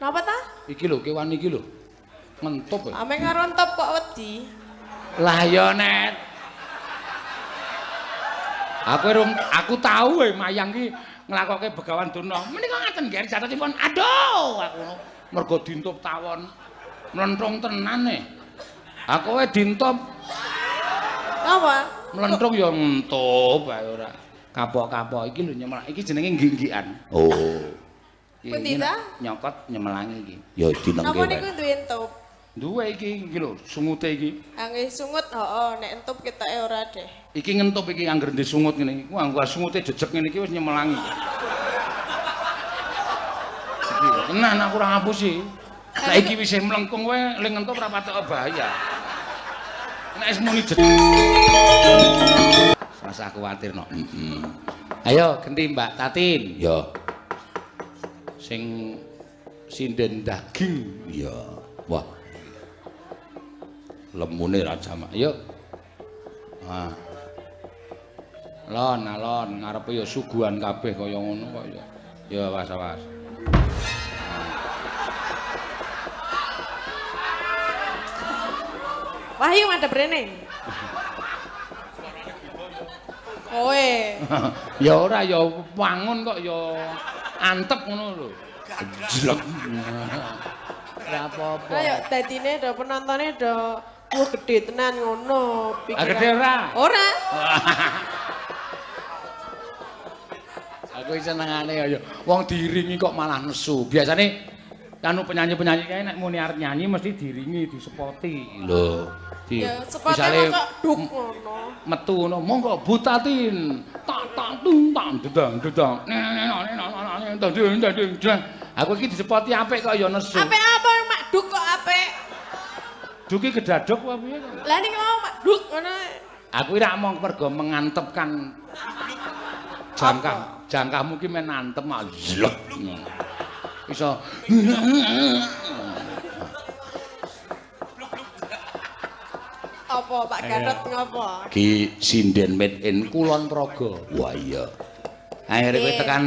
Napa ta? Iki lho kewan iki lho. Ngentup. Ame karo entup kok wedi. Lah ya Net. Aku tahu mayang ki nglakoke Begawan Durna. Menika ngaten nggih jatosipun. Aduh, aku ngono. Mergo dintup tawon. Mlentrung tenan e. Aku kowe dintup. Apa? Mlentrung ya ngentup ae ora. Kapok-kapok iki lho nyemelang. Iki jenenge ngging-nggikan. Oh. Pundi ta? Nyokot nyemelangi iki. Ya dinengke. Napa niku duwe entup? Duwe iki iki lho, sungute iki. Ah nggih sungut, heeh, nek entup ketoke ora deh. Iki ngentup iki angger ndek sungut ngene iki. Wah, sungute jejeg ngene iki wis nyemelangi. Iki tenan aku ora ngapusi. Saiki wis mlengkung kowe le ngentup ora patek bahaya. Nek wis muni jejeg. Rasah kuwatir no. Heeh. Ayo genti Mbak Tatin. Ya. Sing sinden daging. Ya. Wah. Lemune ra jamak. Ayo. Ah. Lon alon ngarepe ya suguhan kabeh kaya ngono kok ya. Ya awas awas. Wahyu madhep rene. Kowe. Ya ora ya wangun kok ya antep ngono lho. Jlek. Ora apa-apa. Ayo dadine do penontone do wah gede tenan ngono pikiran. Gede ora? Ora. Aku senengane ya wong diiringi kok malah nesu. Biasane anu penyanyi-penyanyi kae nek muni arep nyanyi mesti diiringi, disepoti. Lho. Ya sepote kok duk ngono. Metu ngono, monggo Butatin. Tak tak tung tak dedang dedang. Aku iki disepoti apik kok ya nesu. Apik apa mak duk kok apik? Duk iki gedaduk apa piye to? Lah niki mau mak duk ngono. Aku ora mong mergo mengantepkan jangkah. Jangkahmu ki men antem mak zlek. Iso apa Pak Gatot ngopo? Ki sinden made in Kulon Progo. Wah iya. Akhire kowe tekan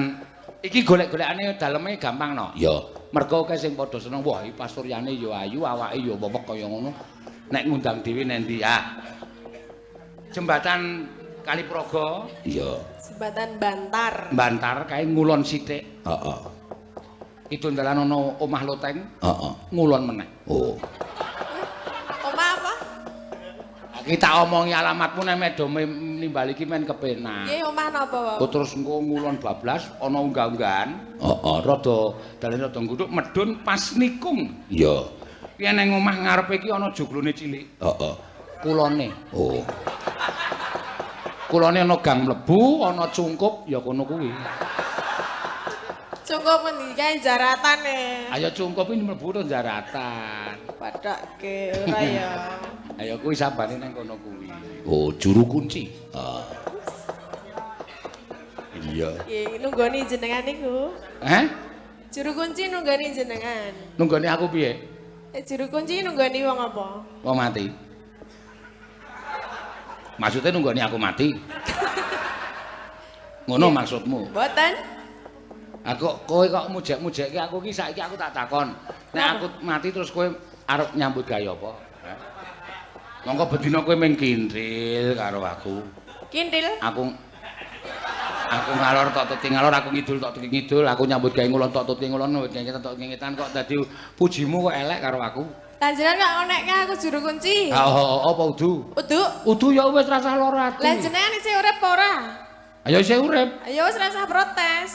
iki golek-golekane daleme gampang no. Ya. Mergo akeh sing padha seneng, wah iki pasuryane ya ayu, awake ya wewek kaya ngono. Nek ngundang dhewe nang ndi ah? Jembatan Kali Progo. Iya. Jembatan Bantar. Bantar kae ngulon sithik. Heeh. Itu dalan ana omah loteng. Heeh. Ngulon meneh. Oh. Omah apa? Iki tak omongi alamatmu nek medo nimbali iki men kepenak. Nggih, omah napa, Pak? Terus engko ngulon bablas ana unggah-unggahan. Heeh, rada dalane rada ngguthuk medhun pas nikung. Iya. Piye nang omah ngarepe iki ana joglone cilik. Heeh. Kulone. Oh. Kulone ana gang mlebu, ana cungkup ya kono kuwi. Cungkup ngendi kae jaratan e. Ayo cungkup iki mlebu to jaratan. Padake ora ya. Ayo kuwi sambane nang kono kuwi. Oh, juru kunci. Ah. Iya. Nggih, nunggoni jenengan niku. Heh? Juru kunci nunggoni jenengan. Nunggoni aku piye? Juru kunci nunggoni wong apa? Wong mati. Maksudnya nunggoni aku mati? Ngono maksudmu? Mboten. Aku kowe kok mujek-mujekke aku iki saiki aku tak takon. Nek aku mati terus kowe arep nyambut gawe apa? Mongko bedina kowe mung kintil karo aku. Kintil? Aku ngalor tok tuti ngalor, aku ngidul tok tuti ngidul, aku nyambut gawe ngulon tok tuti ngulon, ngetan tok ngetan kok dadi pujimu kok elek karo aku. Lah jenengan kok onekke aku juru kunci. Ha apa udu? Udu. Udu ya wis rasah lara ati. Lah jenengan isih urip apa ora? Ayo isih urip. Ayo wis rasah protes.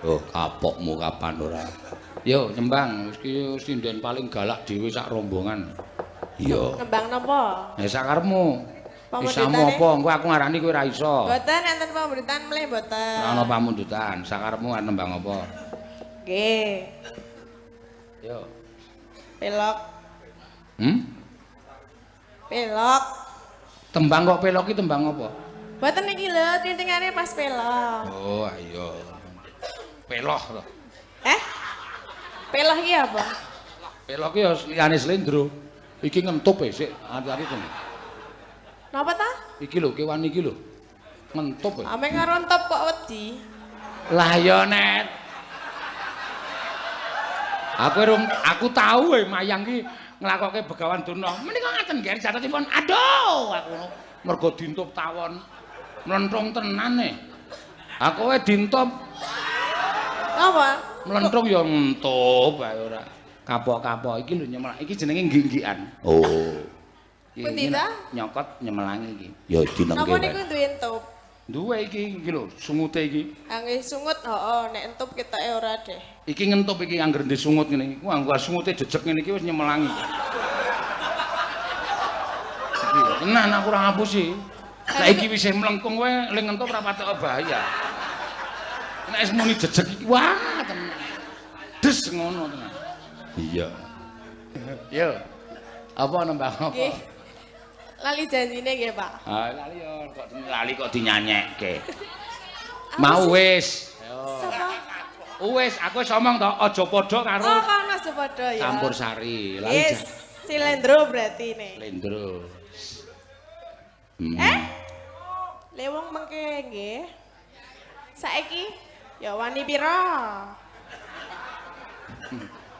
Oh, kapokmu kapan ora? Yo nyembang wis ki sinden paling galak dhewe sak rombongan. Iya. Nembang napa? Ya sakarepmu. Isamu apa? Engko aku ngarani kowe ora iso. Mboten enten pamundutan mleh mboten. Ora ana pamundutan, sakarepmu arep nembang apa? Nggih. Yo. Pelok. Hmm? Pelok. Tembang kok pelok ki tembang apa? Mboten iki lho, tintingane pas pelok. Oh, ayo. Peloh to. Eh? Peloh iki apa? Peloh ki ya liyane slendro. Iki ngentup e sik, ati-ati to. Napa ta? Iki lho kewan iki lho. Ngentup e. Ame karo entup kok wedi. Lah ya Net. Aku tau mayang ki nglakoke Begawan Durna. Menika ngaten nggih jatotipun. Aduh, aku ngono. Mergo dintup tawon. Mlenthung tenan e. Aku kowe dintup. Apa? Mlenthung ya ngentup ae ora. Kapok-kapok iki lho nyemelang. Iki jenenge ngging-nggikan. Oh. Pundi ta? Nyokot nyemelangi iki. Ya dinengke. Napa niku duwe entup? Duwe iki iki lho, sungute iki. Ah nggih sungut, heeh, nek entup ketoke ora deh. Iki ngentup iki angger ndek sungut ngene iki. Wah, sungute jejeg ngene iki wis nyemelangi. Iki tenan aku ora ngapusi. Saiki wis mlengkung kowe le ngentup ora patek bahaya. Nek wis muni jejeg iki wah tenan. Des ngono tenan. Iya. Yo. Apa nembang apa? Nggih. Lali janjine nggih, Pak. Ah, lali yo kok lali kok dinyanyekke. Mau wis. Sapa? Wis, aku wis omong to, aja padha karo Oh, kono aja padha ya. Campur sari. Lali. Yes, Silendro berarti ne. Lendro. Eh? Lewong mengke nggih. Saiki ya wani pira?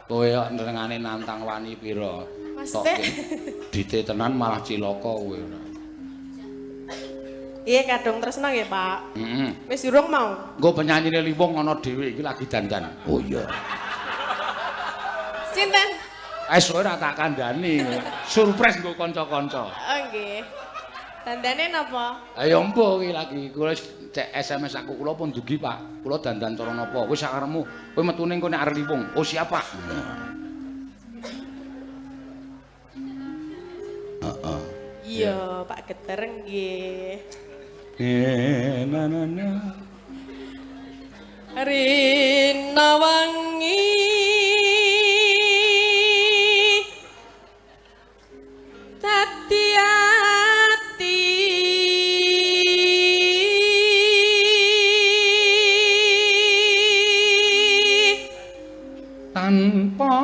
Kowe kok nrengane nantang wani pira? Maksudnya? Dite tenan malah cilaka kowe ora. Iya kadung tresno nggih, Pak. Heeh. Wis durung mau. Engko penyanyine Liwung ana dhewe iki lagi dandan. Oh iya. Sinten? Wis ora tak kandhani. Surprise nggo kanca-kanca. Oh nggih. Dandane napa? Ayo empo iki lagi kula cek SMS aku kula pun dugi, Pak. Kula dandan cara napa? Wis sakarepmu. Kowe metune engko nek arep Liwung. Oh siap, Pak. Heeh. Iya, Pak Geter nggih. Na na na. Rina wangi dadi ati tanpa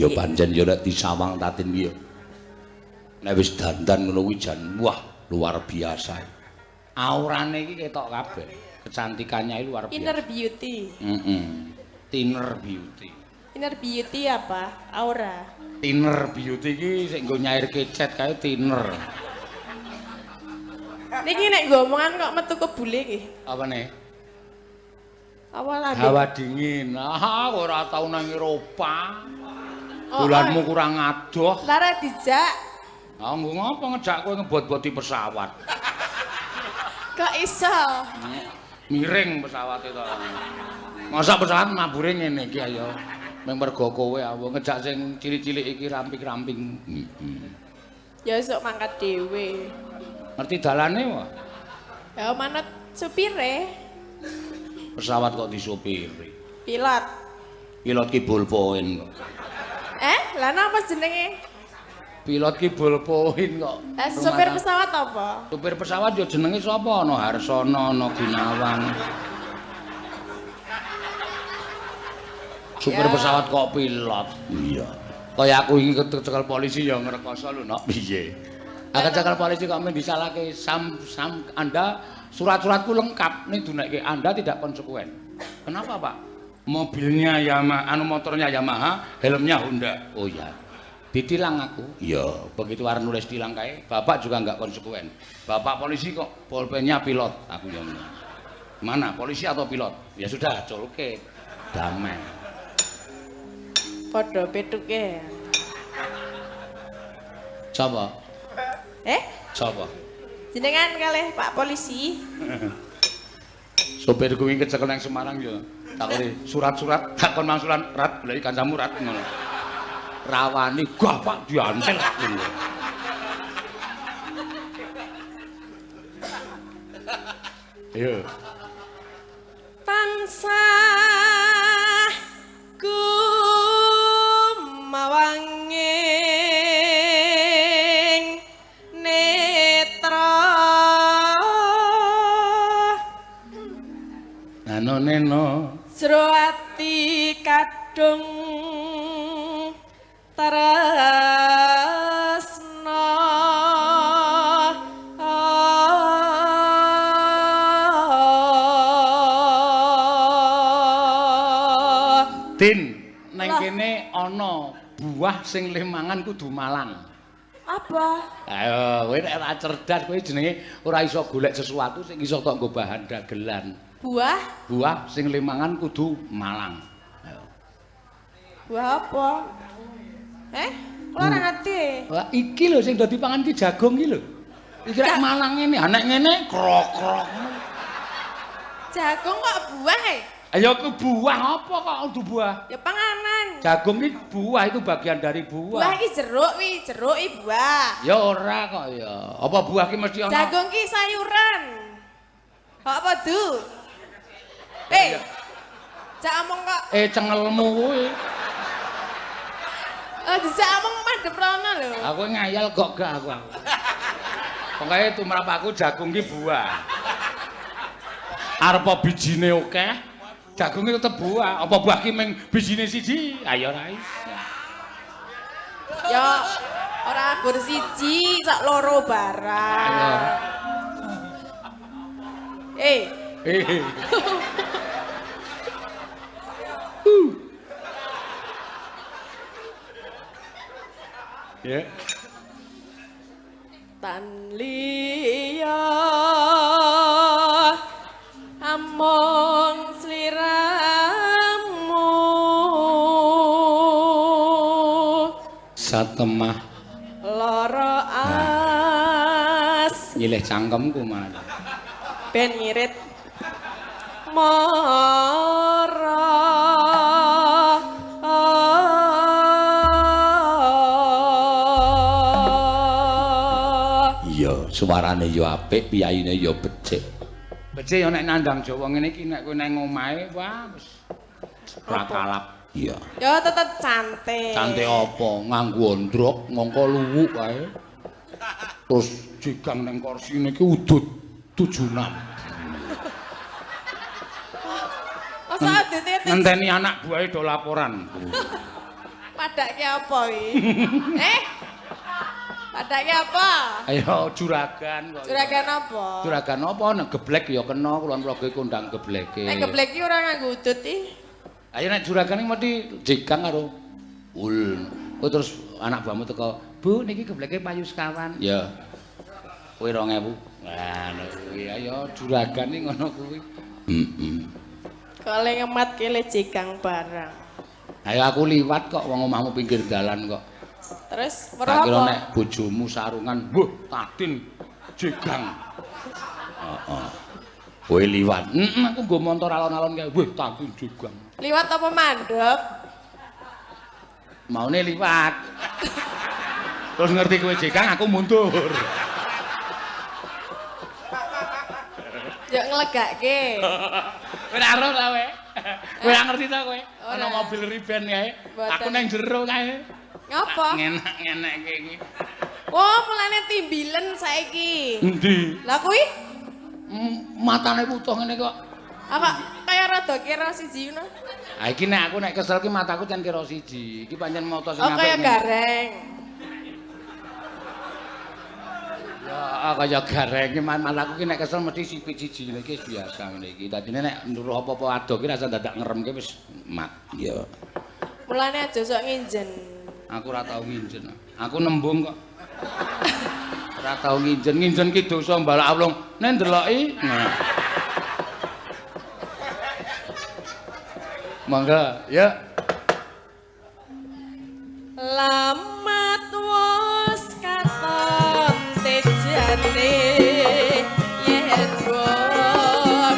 pancen ya nek disawang Tatin ki ya. Nek wis dandan ngono kuwi jan wah luar biasa. Aurane iki ketok kabeh. Kecantikannya luar biasa. Inner beauty. Heeh. Thinner beauty. Inner beauty apa? Aura. Thinner beauty iki sing nggo nyairke cat kae thinner. Niki nek nggo omongan kok metu kebule iki. Apane? Apa lambe? Hawa dingin. Ah, ora tau nang Eropa. Bulanmu kurang adoh. Lara dijak. Ah, nggo ngopo ngejak kowe ngebot-boti pesawat? Kok iso? Miring pesawate to. Masa pesawat mabure ngene iki ayo. Mung mergo kowe aku ngejak sing cilik-cilik iki ramping-ramping. Heeh. Ya esuk mangkat dhewe. Ngerti dalane wae? Ya manut supire. Pesawat kok disupiri? Pilot. Pilot ki ballpoint kok. Eh, lah napa jenenge? Pilot ki ballpoint kok. Lah supir pesawat apa? Supir pesawat ya jenenge sapa? Ana Harsono, ana Gunawan. Supir ya. Pesawat kok pilot. Iya. Kaya aku iki kecekel polisi ya ngrekoso lho, Nok. Piye? Aku kecekel polisi kok men disalahke sam Anda surat-suratku lengkap ning dunekke Anda tidak konsekuen. Kenapa, Pak? Mobilnya Yamaha, anu motornya Yamaha, helmnya Honda. Oh iya. Ditilang aku. Iya, begitu arep nulis tilang kae, bapak juga enggak konsekuen. Bapak polisi kok bolpennya pilot, aku yang mana polisi atau pilot? Ya sudah, colke. Damai. Padha petuke. Sapa? Eh? Sapa? Jenengan kalih Pak polisi. Sopir kuwi kecekel nang Semarang ya. Takoni surat-surat, takon mangsulan rat, goleki kancamu rat ngono. Rawani gah Pak diantel aku. Ayo. Tansah kumawanging netra. Nano neno. Jero ati kadung tresna. Tin, neng kene ana buah sing le mangan kudu malang. Apa? Ayo, kowe nek ora cerdas kowe jenenge ora iso golek sesuatu sing iso tok nggo bahan dagelan. Buah? Buah sing le mangan kudu malang. Ayo. Buah apa? Kula ora ngerti. Wah, iki lho sing dadi pangan ki jagung iki lho. Iki rek malang ngene, ha nek ngene krok-krok. Jagung kok buah e? Ayo ku buah apa kok kudu buah? Ya panganan. Jagung iki buah, itu bagian dari buah. Buah iki jeruk wi, jeruk iki buah. Ya ora kok ya. Apa buah ki mesti ana? Jagung ki sayuran. Kok apa du? Jak omong kok. Cengelmu kuwi. Dijak omong madhep rono lho. Aku ngayal kok gak aku. Pokoke tumrap aku jagung ki buah. Arep bijine akeh, jagung ki tetep buah. Apa buah ki mung bijine siji? Ayo ora iso. Ya ora gur siji, sak loro barang. Ya. Tan liya among sliramu satemah lara as nyilih cangkemku malah ben ngirit mara. Iya, suarane ya apik, piyayine ya becik. Becik ya nek nandang Jawa ngene iki nek kowe nang omahe wah wis rakalap. Iya. Ya tetep cantik. Cantik apa? Nganggo ondrok, ngangko luwuk kae. Terus jigang nang kursine iki udut 76. Masa udute ngenteni anak buahe do laporan. Padake apa iki? Padake apa? Ayo juragan kok. Juragan apa? Juragan apa nek geblek ya kena kulon progo kondang gebleke. Nek geblek iki ora nganggo udut iki. Ayo nek juragan iki mesti jigang karo ul. Kowe terus anak buahmu teko, "Bu, niki gebleke payu sekawan." Ya. Kowe 2000. Wah, nek kuwi ayo juragan iki ngono kuwi. Heeh. Kok le ngemat kele jigang barang. Ayo aku liwat kok wong omahmu pinggir dalan kok. Terus weruh apa? Nek bojomu sarungan, wah, Tadin jigang. Heeh. Kowe liwat. Heeh, aku nggo montor alon-alon kae. Wah, Tadin jigang. Liwat apa mandek? Maune liwat. Terus ngerti kowe jigang, aku mundur. Yo nglegake. Kowe ora ero ta kowe? Kowe ora ngerti ta kowe? Ana mobil riben kae. Aku nang jero kae. Ngapa? Ngenak-ngenekke iki. Wah, mulane timbilen saiki. Endi? Lah kuwi? Matane wutuh ngene kok. Apa kaya rada kira siji ngono? Ha iki nek aku nek kesel ki mataku cen kira siji. Iki pancen mata sing apik. Oh, kaya gareng. Ya, kaya gareng iki mataku ki nek kesel mesti sipit siji ngene iki biasa ngene iki. Dadine nek nduruh apa-apa ado ki rasa dadak ngeremke wis mat. Ya. Mulane aja sok nginjen. Aku ora tau nginjen. Aku nembung kok. Ora tau nginjen. Nginjen ki dosa mbalak awlung. Nek ndeloki. Nah. Monggo, ya. Lamat wis katon tejane yen wong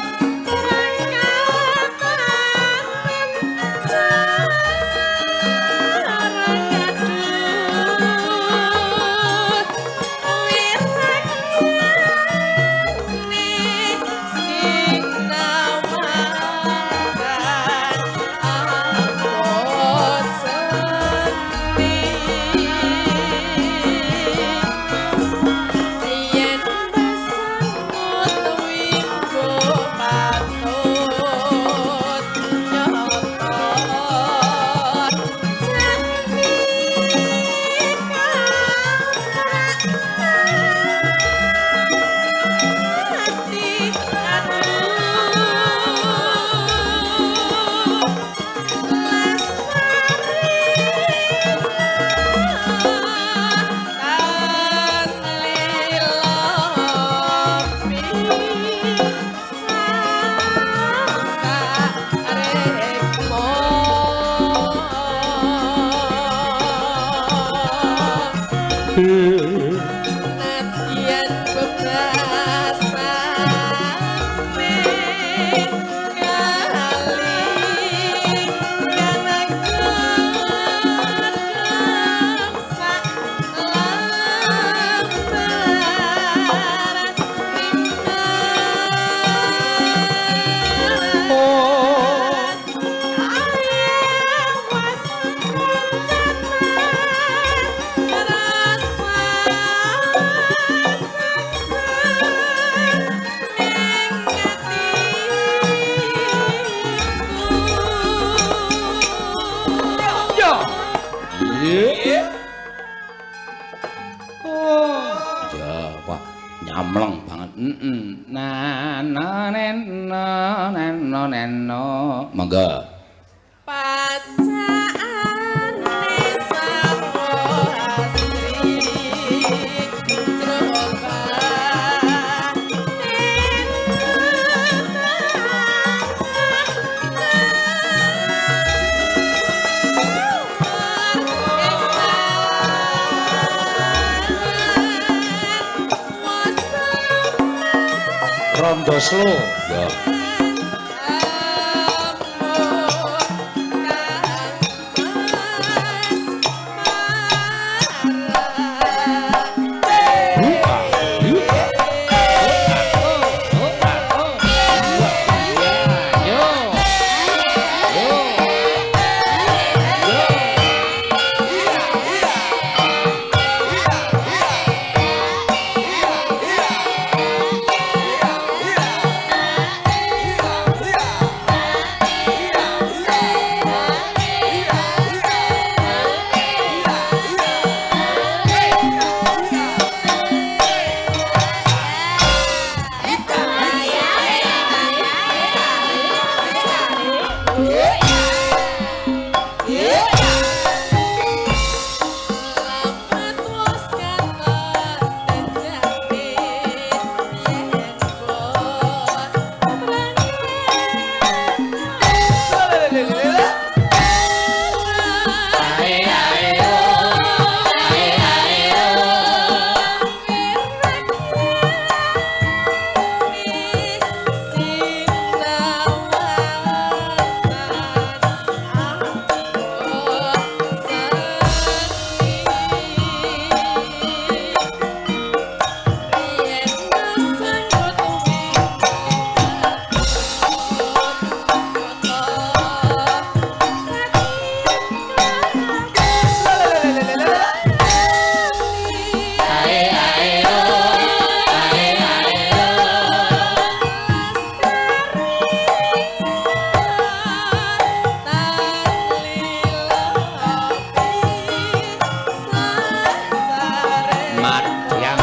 Nadyan bebasane kali kanang sak lambar awas rasa ning atiku. Yo. Iya. Oh. Ya, wah, nyamleng banget. Heeh. Na na nen na nen no nen no. Monggo. Pacakane sawo asri coba Rondo slow. Ya. Madyang.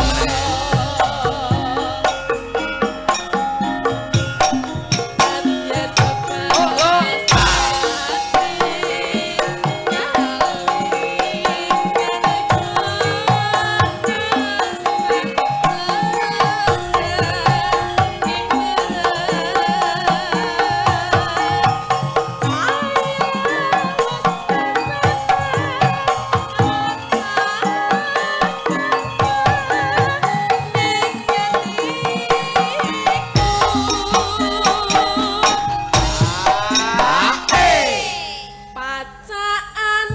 Pacaan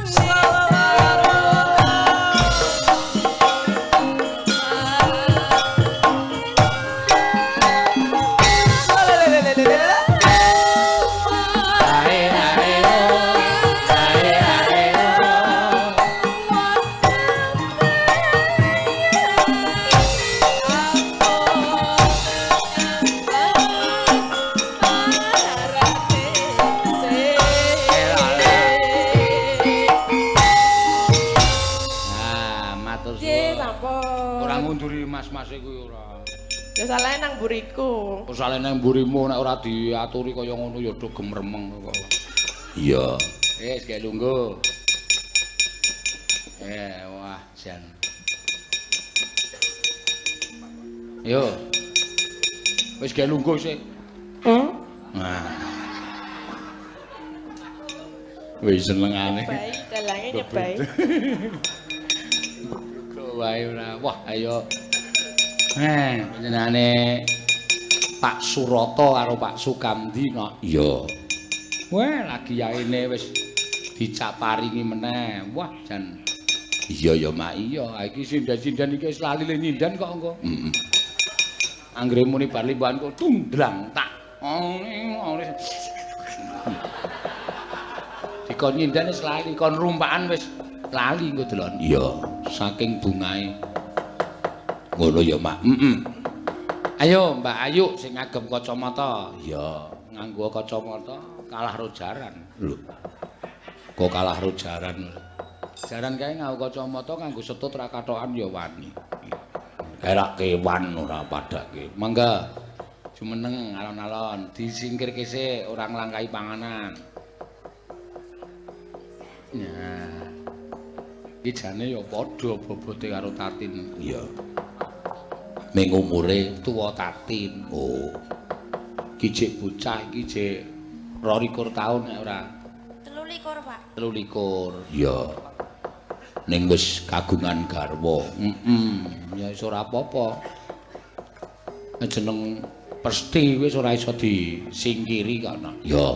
Ae ae oh. Ae ae oh. Nah, matur Nggih, suwun. sampun. Ora ngunduri mas-mase kuwi ora. Ya salahe nang mburiku. Kok saleh nang mburimu nek ora diaturi kaya ngono ya do gemremeng kok. Iya. Wis gek lungguh. Wah, jan. Yo. Wis gek lungguh sik. Nah. Wis senengane. Nyebai, dalange nyebai. wae ora. Wah, ayo. Panjenengane Pak Surata karo Pak Sukamdi no. Iya. Wah, lagi yaene wis dicaparingi meneh. Wah, jan. Iya ya, Mak. Iya, iki sinden-sinden iki wis lali le nyinden kok engko. Heeh. Anggere muni bar limbuhan kok tundlang tak. Dikon nyinden wis lali, kon rumpakan wis lali engko delon. Iya, saking bungae. Ngono ya, Mak. Heeh. Ayo Mbak Ayu sing ngagem kacamata. Iya, nganggo kacamata kalah ro jaran. Lho. Kok kalah ro jaran? Jaran kae nganggo kacamata nganggo setut ra kathokan ya wani. Kae rak kewan ora padake. Mangga jumeneng alon-alon disingkirke sik ora nglangkahi panganan. Nah. Iki jane ya padha bobote karo Tatin. Iya. Ning umure tuwa Tatin. Oh. Iki jek bocah iki jek 22 taun nek ora. 23, Pak. 23. Iya. Ning wis kagungan garwa. Heeh. Ya wis ora apa-apa. Jeneng Pesti wis ora iso disingkiri kok. Ya.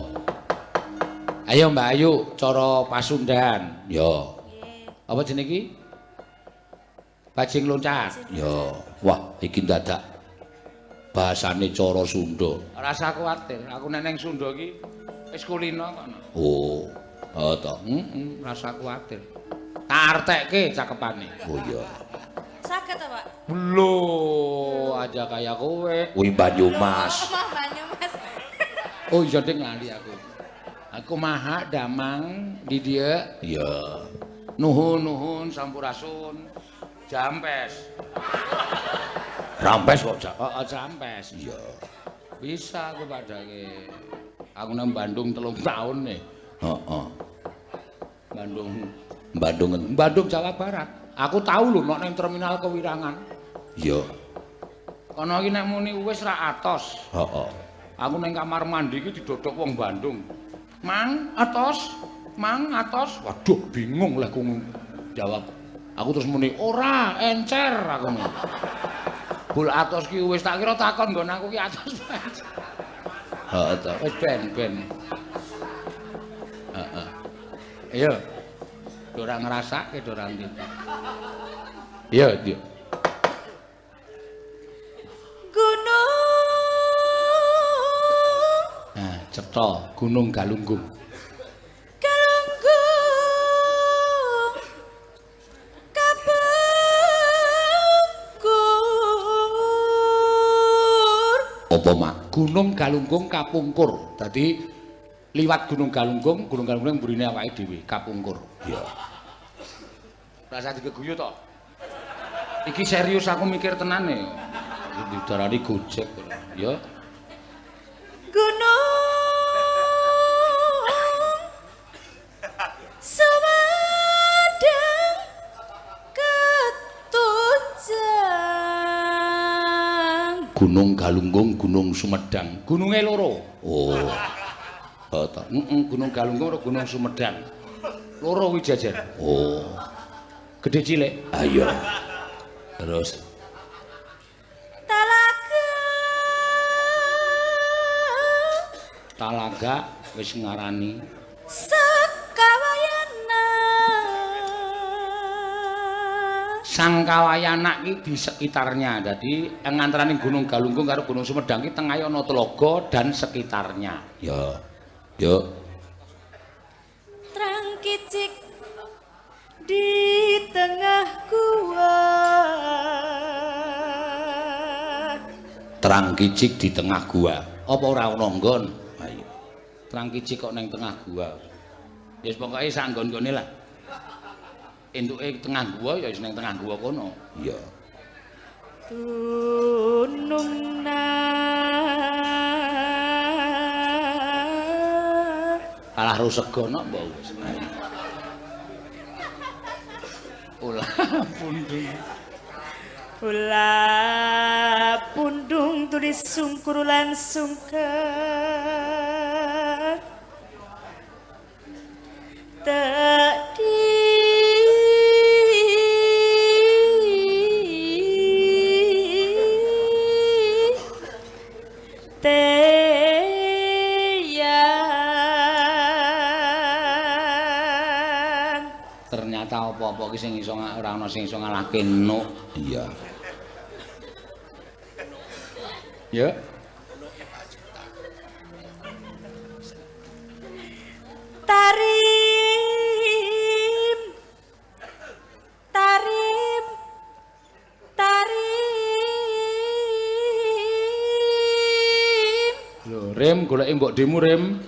Ayo Mbak Ayu cara pasundan. Ya. Apa jenenge iki? Bajing loncat. Ya. Wah, iki dadak bahasane cara Sunda. Ora usah kuwatir, aku nek ning Sunda iki wis kulino kok. Oh. Oh to. Heeh, ora usah kuwatir. Tak artekke cakepane. Oh iya. Saged to, Pak? Lho, aja kaya kowe. Kuwi Banyumas. Oh, Banyumas. Oh iya ding lali aku. Aku maha damang di dieu. Iya. Nuhun nuhun sampurasun. Jampes. Rampes kok. Heeh, jampes. Iya. Bisa aku padake. Aku nang Bandung 3 tahun nih. Heeh. Bandung. Bandung, Bandung Jawa Barat. Aku tahu lho nek nang terminal Kewirangan. Iya. Kono iki nek muni wis ra atos. Heeh. Aku nang kamar mandi iki didodok wong Bandung. Mang atos, mang atos. Waduh, bingung lah aku jawab. Aku terus muni ora, encer aku muni. Bul atos ki wis tak kira takon nggon aku ki atos. Heeh to, wis ben-ben. Heeh. Ayo. Ora ngrasake ora ndi. Iya, iya. Gunung. Nah, cetha Gunung Galunggung. Galunggung kapungkur. Apa, Mak? Gunung Galunggung kapungkur. Dadi liwat Gunung Galunggung, Gunung Galunggung mburine awake dhewe, kapungkur. Iya. Rasa digeguyu to? Iki serius aku mikir tenan e. Didarani Gojek. Ya. Gunung Sumedang ketunjang. Gunung Galunggung, Gunung Sumedang. Gununge loro. Oh. Oh to. Heeh, Gunung Galunggung karo Gunung Sumedang. Loro kuwi jajar. Oh. Gede cilik. Ah iya. Terus Talaga. Talaga wis ngarani Sakawayana. Sangkawayana ki di sekitarnya. Dadi ngantarane Gunung Galunggung karo Gunung Sumedang ki tengahe ana telaga dan sekitarnya. Ya. Yo. Trang kicik di tengah gua. Trang kicik di tengah gua. Apa ora ana nggon? Ayo. Trang kicik kok neng tengah gua. Ya wis pokoke sak nggon-nggone lah. Entuke tengah gua ya wis neng tengah gua kono. Iya. Tunung na. Kalah ro sega nok mbok wis. Ulah pundung. Ulah pundung tulis sungkur lan sungkar. Tak di pesta apa-apa ki sing iso ora ana sing iso ngalahke Nuk. Iya. Ya. Tarim. Tarim. Tarim. Lho, Rem goleki mbok demu, Rem.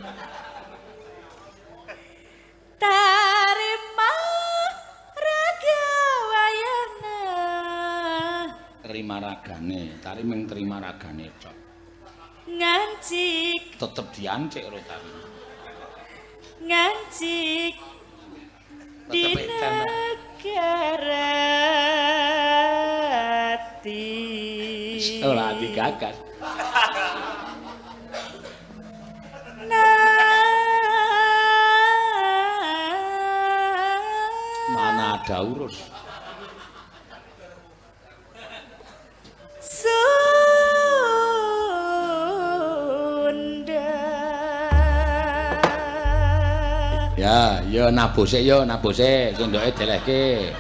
Tarima raga wayana. Terima ragane, tari ming terima ragane tok. Ngancik. Tetep diancik karo tari. Ngancik di negara ati. Ora digagas. Mana ada urus. Sunda. Ya, ya nabuh sik ya, nabuh sik, sendoke delehke.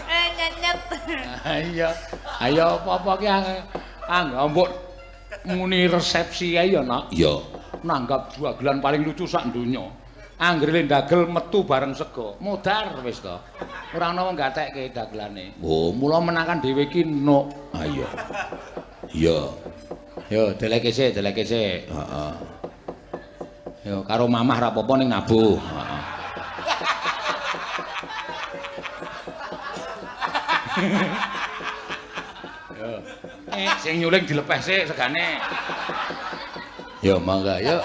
Nyenyet. Iya. Ayo apa-apa ki anggo mbok muni resepsi ae ya, Nak. Iya. Nanggap dagelan paling lucu sak donya. Anggere ndagel metu bareng sego, modar wis to. Ora ana wong gatekke dagelane. Oh, mula menakan dhewe iki Nuk. Ha iya. Iya. Yo delehke sik, delehke sik. Heeh. Yo karo mamah ra apa-apa ning nabuh. Heeh. Yo. Sing nyuling dilepeh sik segane. Yo mangga yo.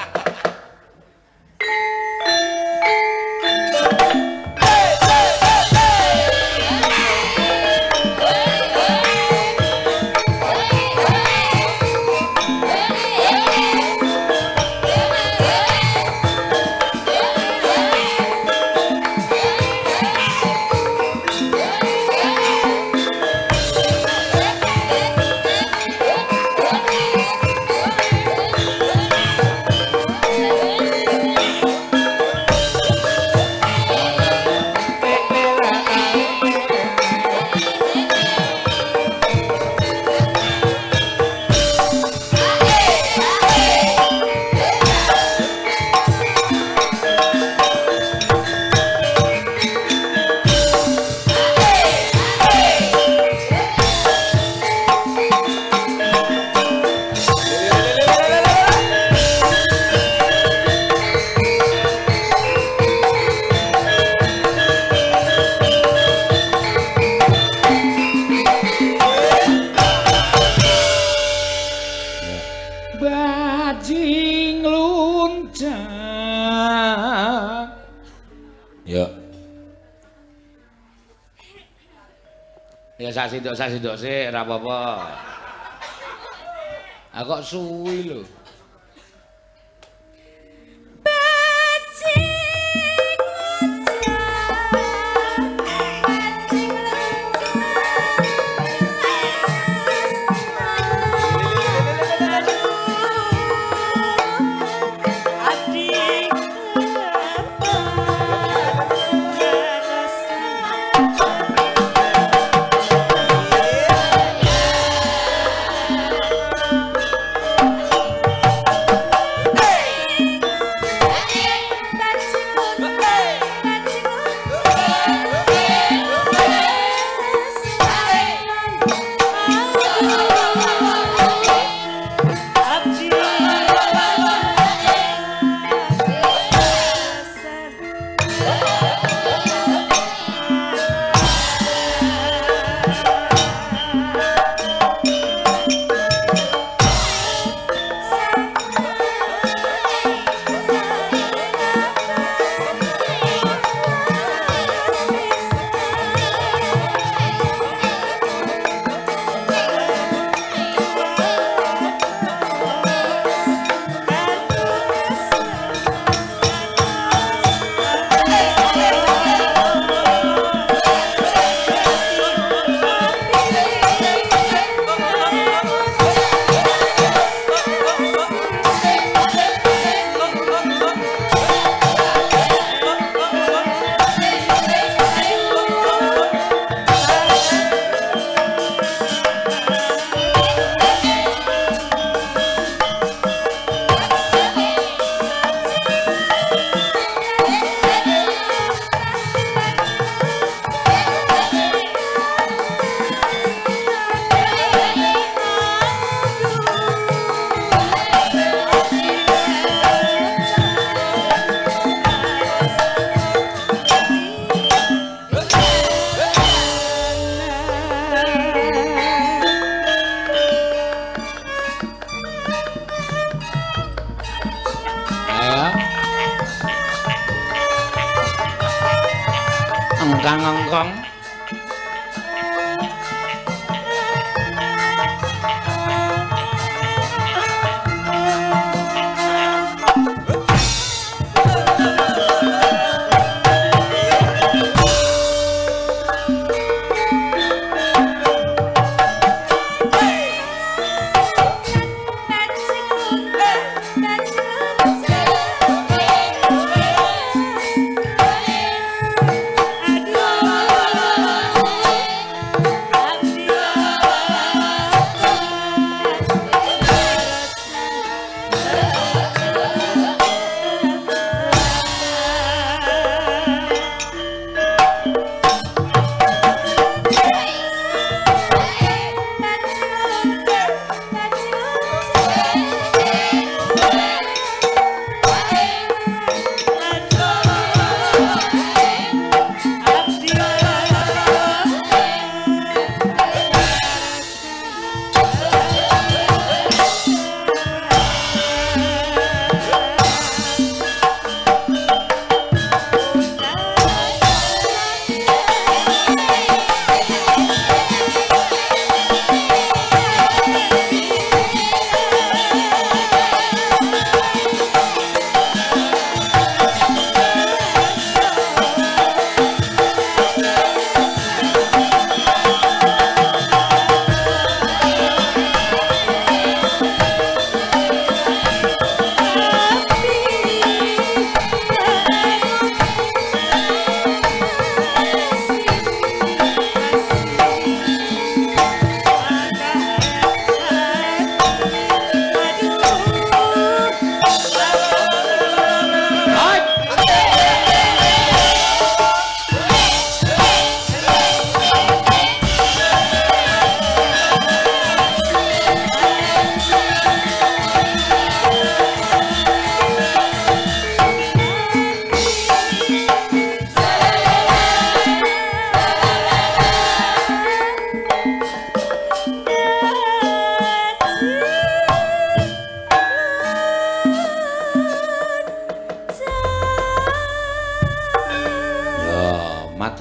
Bajing luncat. Ya. Ya sak sidok sik ora apa-apa. Ah kok suwi lho.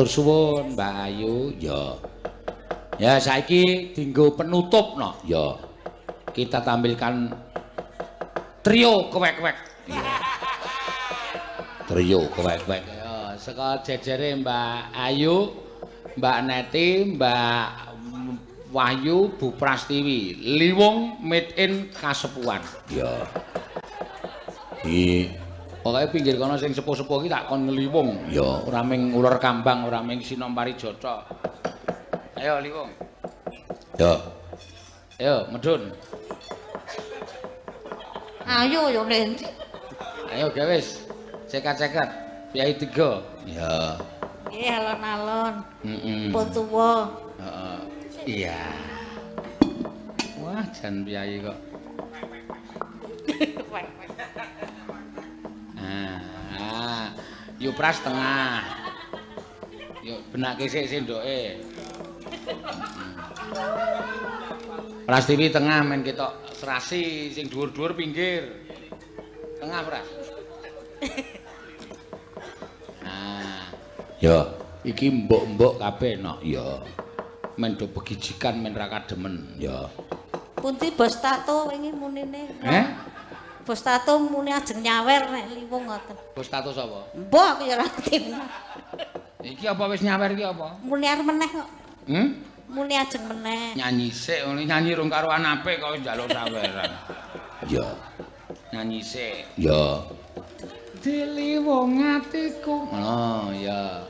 Matur suwun Mbak Ayu. Ya. Ya saiki dinggo penutup no. Ya. Kita tampilkan trio kewek-wek. Ya. Trio kewek-wek. Ya, saka jejere Mbak Ayu, Mbak Neti, Mbak Wahyu, Bu Prastiwi, Liwung made in Kasepuhan. Ya. Iki pokoke pinggir kono sing sepuh-sepuh iki tak kon ngliwung. Ya, ora ming uler kambang, ora ming sinom parijata. Ayo Liwung. Ya. Ayo medhun. Ayo yo nek. Ayo gawe wis. Cekat-cekat. Piyai tiga. Ya. Nggih alon-alon. Heeh. Pun tuwa. Heeh. Iya. Wah, jan piyai kok. Ah, yo pras tengah. Yo benake sik sendoke. Prastiwi tengah men ketok serasi sing dhuwur-dhuwur pinggir. Tengah Pras. Nah, yo iki mbok-mbok kabeh nok ya. Men do begijikan men ra kademen ya. Pundi bos tato wingi munine? Heh? Bos tato muni ajeng nyawer nek Liwung ngoten. Bos tato sapa? Mbok aku ya ora ngerti. Iki apa wis nyawer iki apa? Muni arep meneh kok. Hmm? Muni ajeng meneh. Nyanyi sik, nyanyi rung karuan apik kok wis njaluk saweran. Ya. Nyanyi sik. Ya. Diliwung atiku. Ngono ya.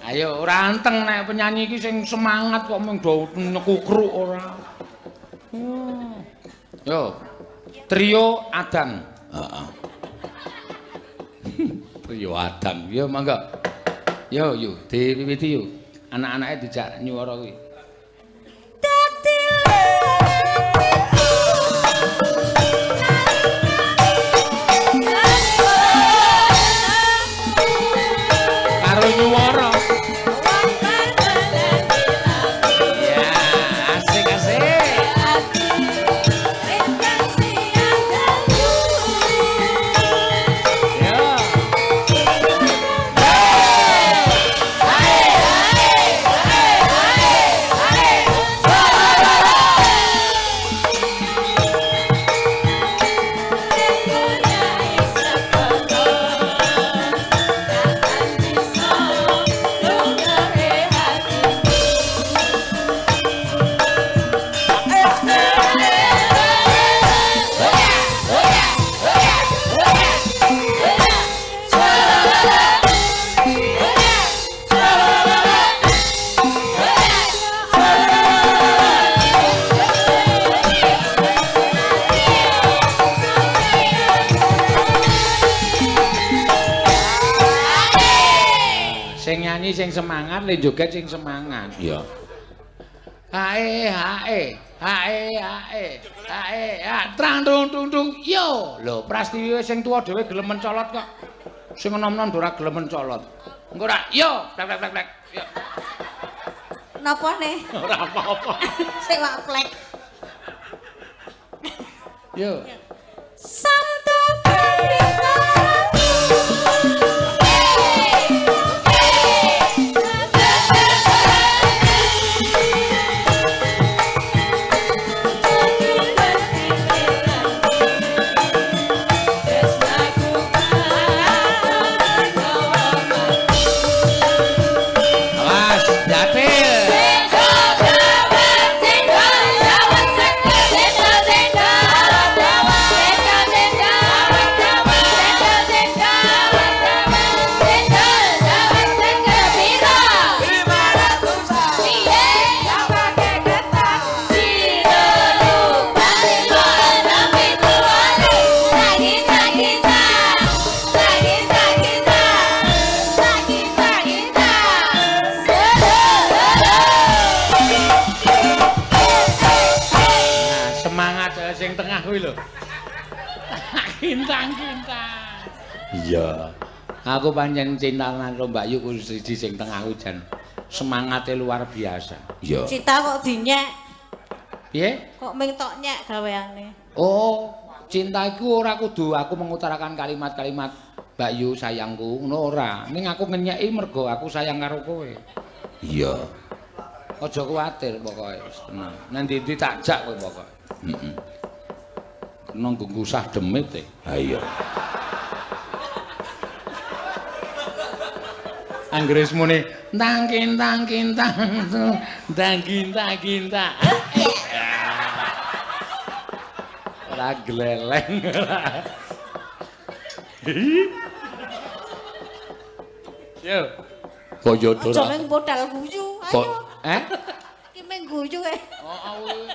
Ayo ora anteng nek penyanyi iki sing semangat kok mung do nyekukruk ora. Yo. Trio Adang. Heeh. Trio Adang. Yo mangga. Yo yo diwiwiti yo. Anak-anake dijak nyuwara kuwi. Karo nyuwara. Ya, asik-asik. Ya. Sing nyanyi sing semangat, le joget sing semangat. Iya. Hae hae, hae hae, hae ha trang tung tung tung. Yo. Lho, Prastiwi sing tuwa dhewe gelem mencolot kok. Sing enom-enom ora gelem mencolot. Engko ora yo, plek plek plek plek. Yo. Napa ne? Ora apa-apa. Sik wak plek. Yo. Santo Awas, jatil. Nah, semangat sing tengah kuwi lho. Kintang-kintang. Iya. Aku pancen cinta karo Mbak Yu siji sing tengah kuwi jan semangate luar biasa. Iya. Cinta kok dinyek, Piye? kok ming tok nyek gaweane. Oh, cinta iku ora kudu aku mengutarakan kalimat-kalimat Mbak Yu sayangku ngono ora. Ning aku ngenyeki mergo aku sayang karo kowe. Iya. Aja kuwatir pokoke wis tenang. Nang ndi-ndi tak jak kowe pokoke. Heeh. Kena nggusah demit e. Ha iya. Anggere muni tang kintang kintang tang kintang kintang. Ora gleleng. Yo. Kaya ora. Aja mung modal guyu. Ayo. Eh? Iki mung guyu e. Heeh.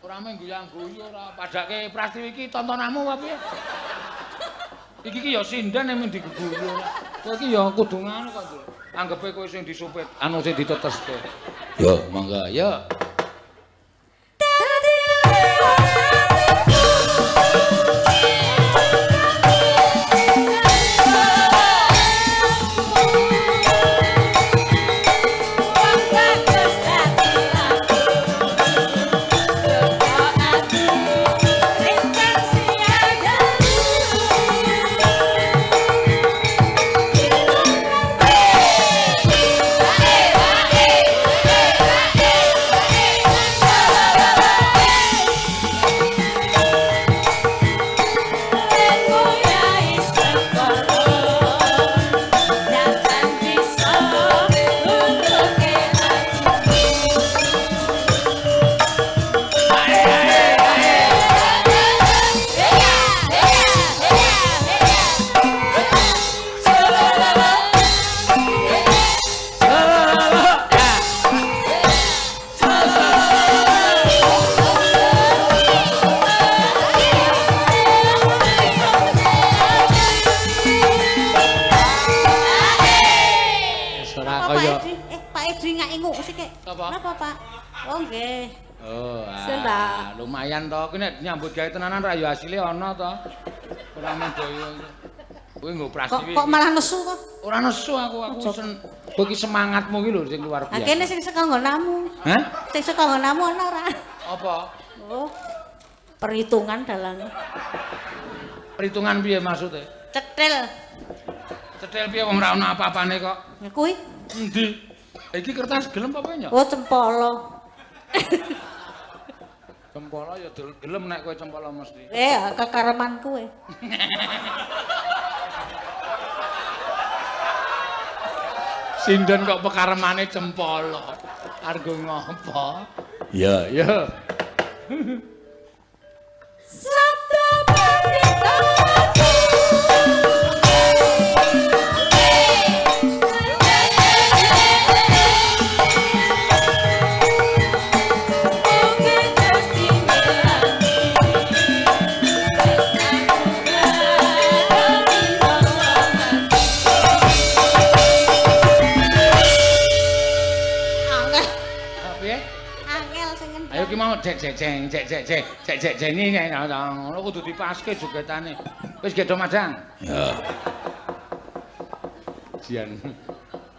Ora mung guyang-guyu ora padake Prastiwi iki tontonanmu apa piye? Iki ki ya sinden mung diguguyu. Kowe iki ya kudu ngono kok, Nduk. Anggepe kowe sing disupit, anu sing diteteske. Yo, monggo, yo. Lumayan to, kuwi nek nyambut gawe tenanan ra ya asile ana to. Ora mung daya. Kuwi nggo Prastiwi. Kok malah nesu kok? Ora nesu aku, aku sen kowe iki semangatmu iki lho sing luar biasa. Ha kene sing saka nggonamu. Hah? Sing saka nggonamu ana ora? Apa? Oh. Perhitungan dalang. Perhitungan piye maksude? Cetil. Cetil piye wong ora ana apa-apane kok. Ya kuwi. Endi? Iki kertas gelem apa piye? Oh, cempolo. Cempolo ya gelem nek kowe cempolo mesti. Kekareman kowe. Sinden kok pekaremane cempolo. Argo ngopo? Ya, ya. Sabda Pandita. Cek cek cek cek cek cek cek cek cek ini ngono kudu dipaske jogetane. Wis gedho madang. Ya. Jian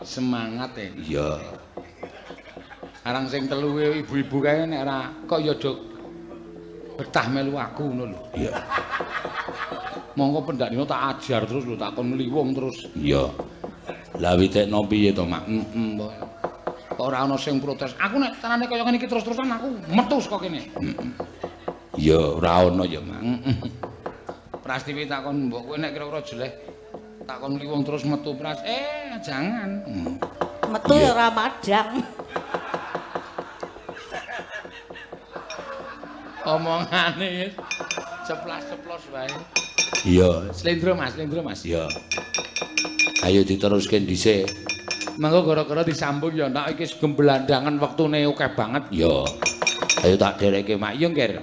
semangat e. Iya. Arang sing telu ibu-ibu kae nek ora kok ya do betah melu aku ngono lho. Iya. Monggo pendak dino tak ajar terus lho, tak kon ngliwung terus. Iya. Lah witekno piye to, Mak? Heeh. Ora ana sing protes. Aku nek tanane kaya ngene iki terus-terusan aku metu saka kene. Heeh. Ya ora ana ya, Mak. Heeh. Prastiwi takon mbok kowe nek kira-kira jeleh takon ngliwung terus metu Pras. Jangan. Metu ya ora madang. Omongane ceplas-ceplos wae. Iya, slendro Mas, slendro Mas. Iya. Ayo diteruske dhisik. Mangko gara-gara disambung ya nak iki gemblandangan wektune akeh banget ya. Ayo tak dhereke Mak yo Ngger.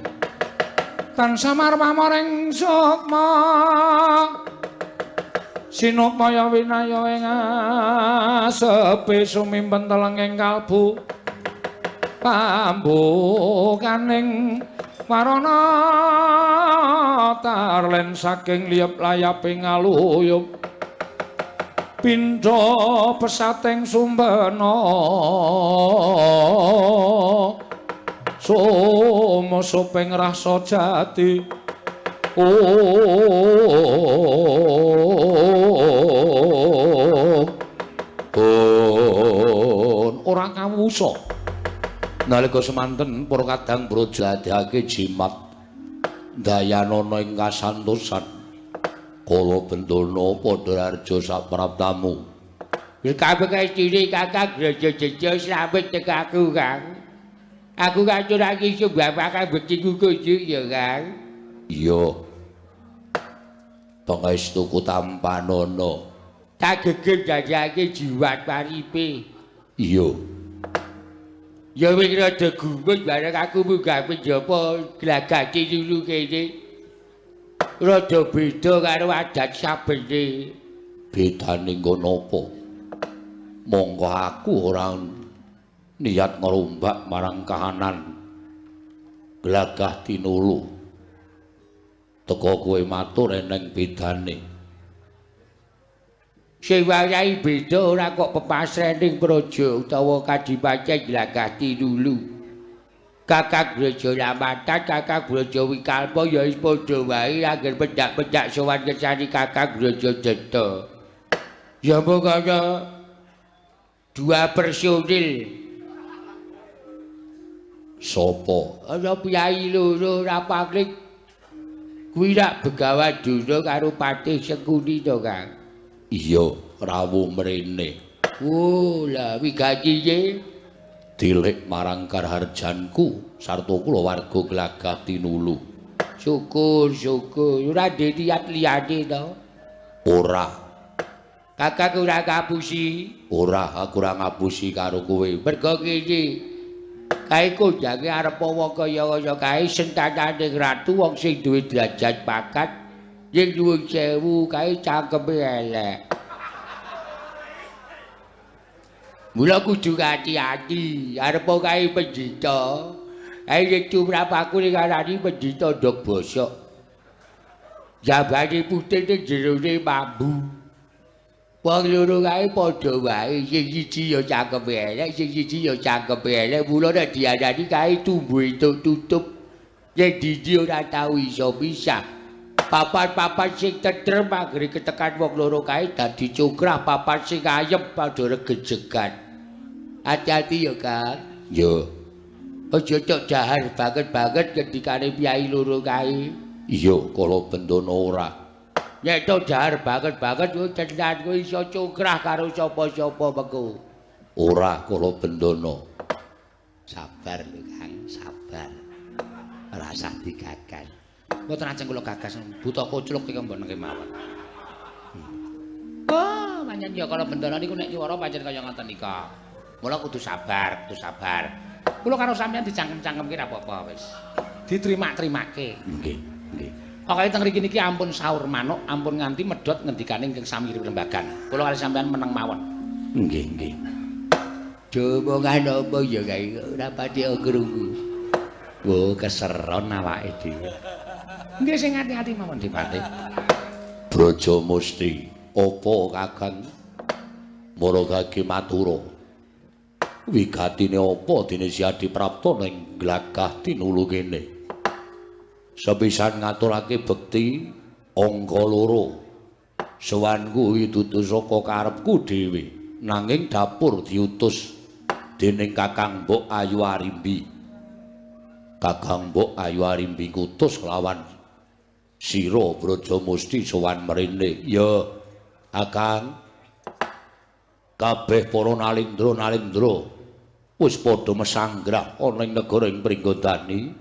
Tansah marmamoring sukma sinupaya winaya ing asepe sumimpen telenging kalbu pambukaning warana tarlen saking liyep layaping aluyup pindha pesating sumbena sumusuping rasa jati Ora kawusa. Nalika semanten para kadang Braja adhake jimat dayanana ing kasantosan. Kala bendana padha harja sapraptamu. Wis kabeh kae cilik Kakang Braja Jejo slamet tekaku Kang. Aku ngaturake sumbawakan bektiku kunjuk ya Kang. Iya. Pangestuku tampanana. Tak geger jajake jiwat paripe. Iya. Ya wis rada gumun bareng aku munggah penjapa glagati lulu kene. Rada beda karo adat sabene. Bedane nggo napa? Monggo aku ora niat ngerombak marang kahanan Glagah Tinulu. Teka kowe matur eneng bedane. Sing wayahe beda ora kok pepasrening praja utawa kadipaten Glagah Tinulu. Kakang Braja Lamatan, Kakang Braja Wikalpa ya wis padha wae angger pendak-pendak sowan kersane Kakang Braja Denta. Ya mung ana dua personil. Sopo? Ana piyai loro ora pangling. Kuwi rak Begawan Duna karo Patih Sengkuni to, Kang. Iya, rawuh mrene. Oh, lah wigatiye dilik marang karharjanku sarta kula warga Glagah Tinulu. Syukur, syukur. Ora ndek niat liyane to? Ora. Kakang ora ngapusi? Ora, aku ora ngapusi karo kowe. Mergo ngene. Kae kondange arep wong kaya-kaya kae sentanane ratu wong sing duwe derajat pangkat yen nyuwun sewu kae cangkeme elek. Mula kudu ati-ati, arep kae pendhita. Kae yen tumrap aku ning arani pendhita ndok bosok. Jabane putih ning jerone mambu. Wong loro kae padha wae, sing siji ya cangkeme elek, sing siji ya cangkeme elek. Mula nek diarani kae tumbuh entuk tutup. Yen diji ora tau iso pisah. Papan-papan sing tentrem anggere ketekan wong loro kae dadi congkrah, papan sing ayem padha regejegan. Ati-ati ya, Kang. Ya. Aja tok dahar banget-banget ngendikane piyai loro kae. Iya, kala bendana ora. Nek tok dahar banget-banget kowe tenan kowe iso congkrah karo sapa-sapa mengko. Ora, kala bendana. Sabar lho, Kang, sabar. Ora usah digagas. Mboten ajeng kula gagas buta kocluk iki mboten kemawon. Oh, pancen ya kala bendana niku nek nyuwara pancen kaya ngoten nika. Mula kudu sabar, kudu sabar. Kula karo sampeyan dicangkem-cangkemke ra apa-apa wis. Diterima-terimake. Nggih, nggih. Pokoke teng mriki niki ampun saur manuk, ampun nganti medhot ngendikane ingkang sami rembagan. Kula karo sampeyan meneng mawon. Nggih, nggih. Jomongan apa ya kae ora pati krungu. Wo keseron awake dhewe. Nggih sing ati-ati mawon Dipati. Braja Musti, apa Kakang Maragage matura? Wigatine apa dene si Adiprapta ning Glagah Tinulu kene? Sepisan ngaturake bekti angka loro. Sowanku dudu saka karepku dhewe, nanging dapur diutus dening Kakang Mbok Ayu Arimbi. Kakang Mbok Ayu Arimbi kutus lawan sira Braja Musti sowan mrene. Ya, Kakang. Kabeh para nalindra-nalindra wis padha mesanggrah ana ing negara ing Pringgondani,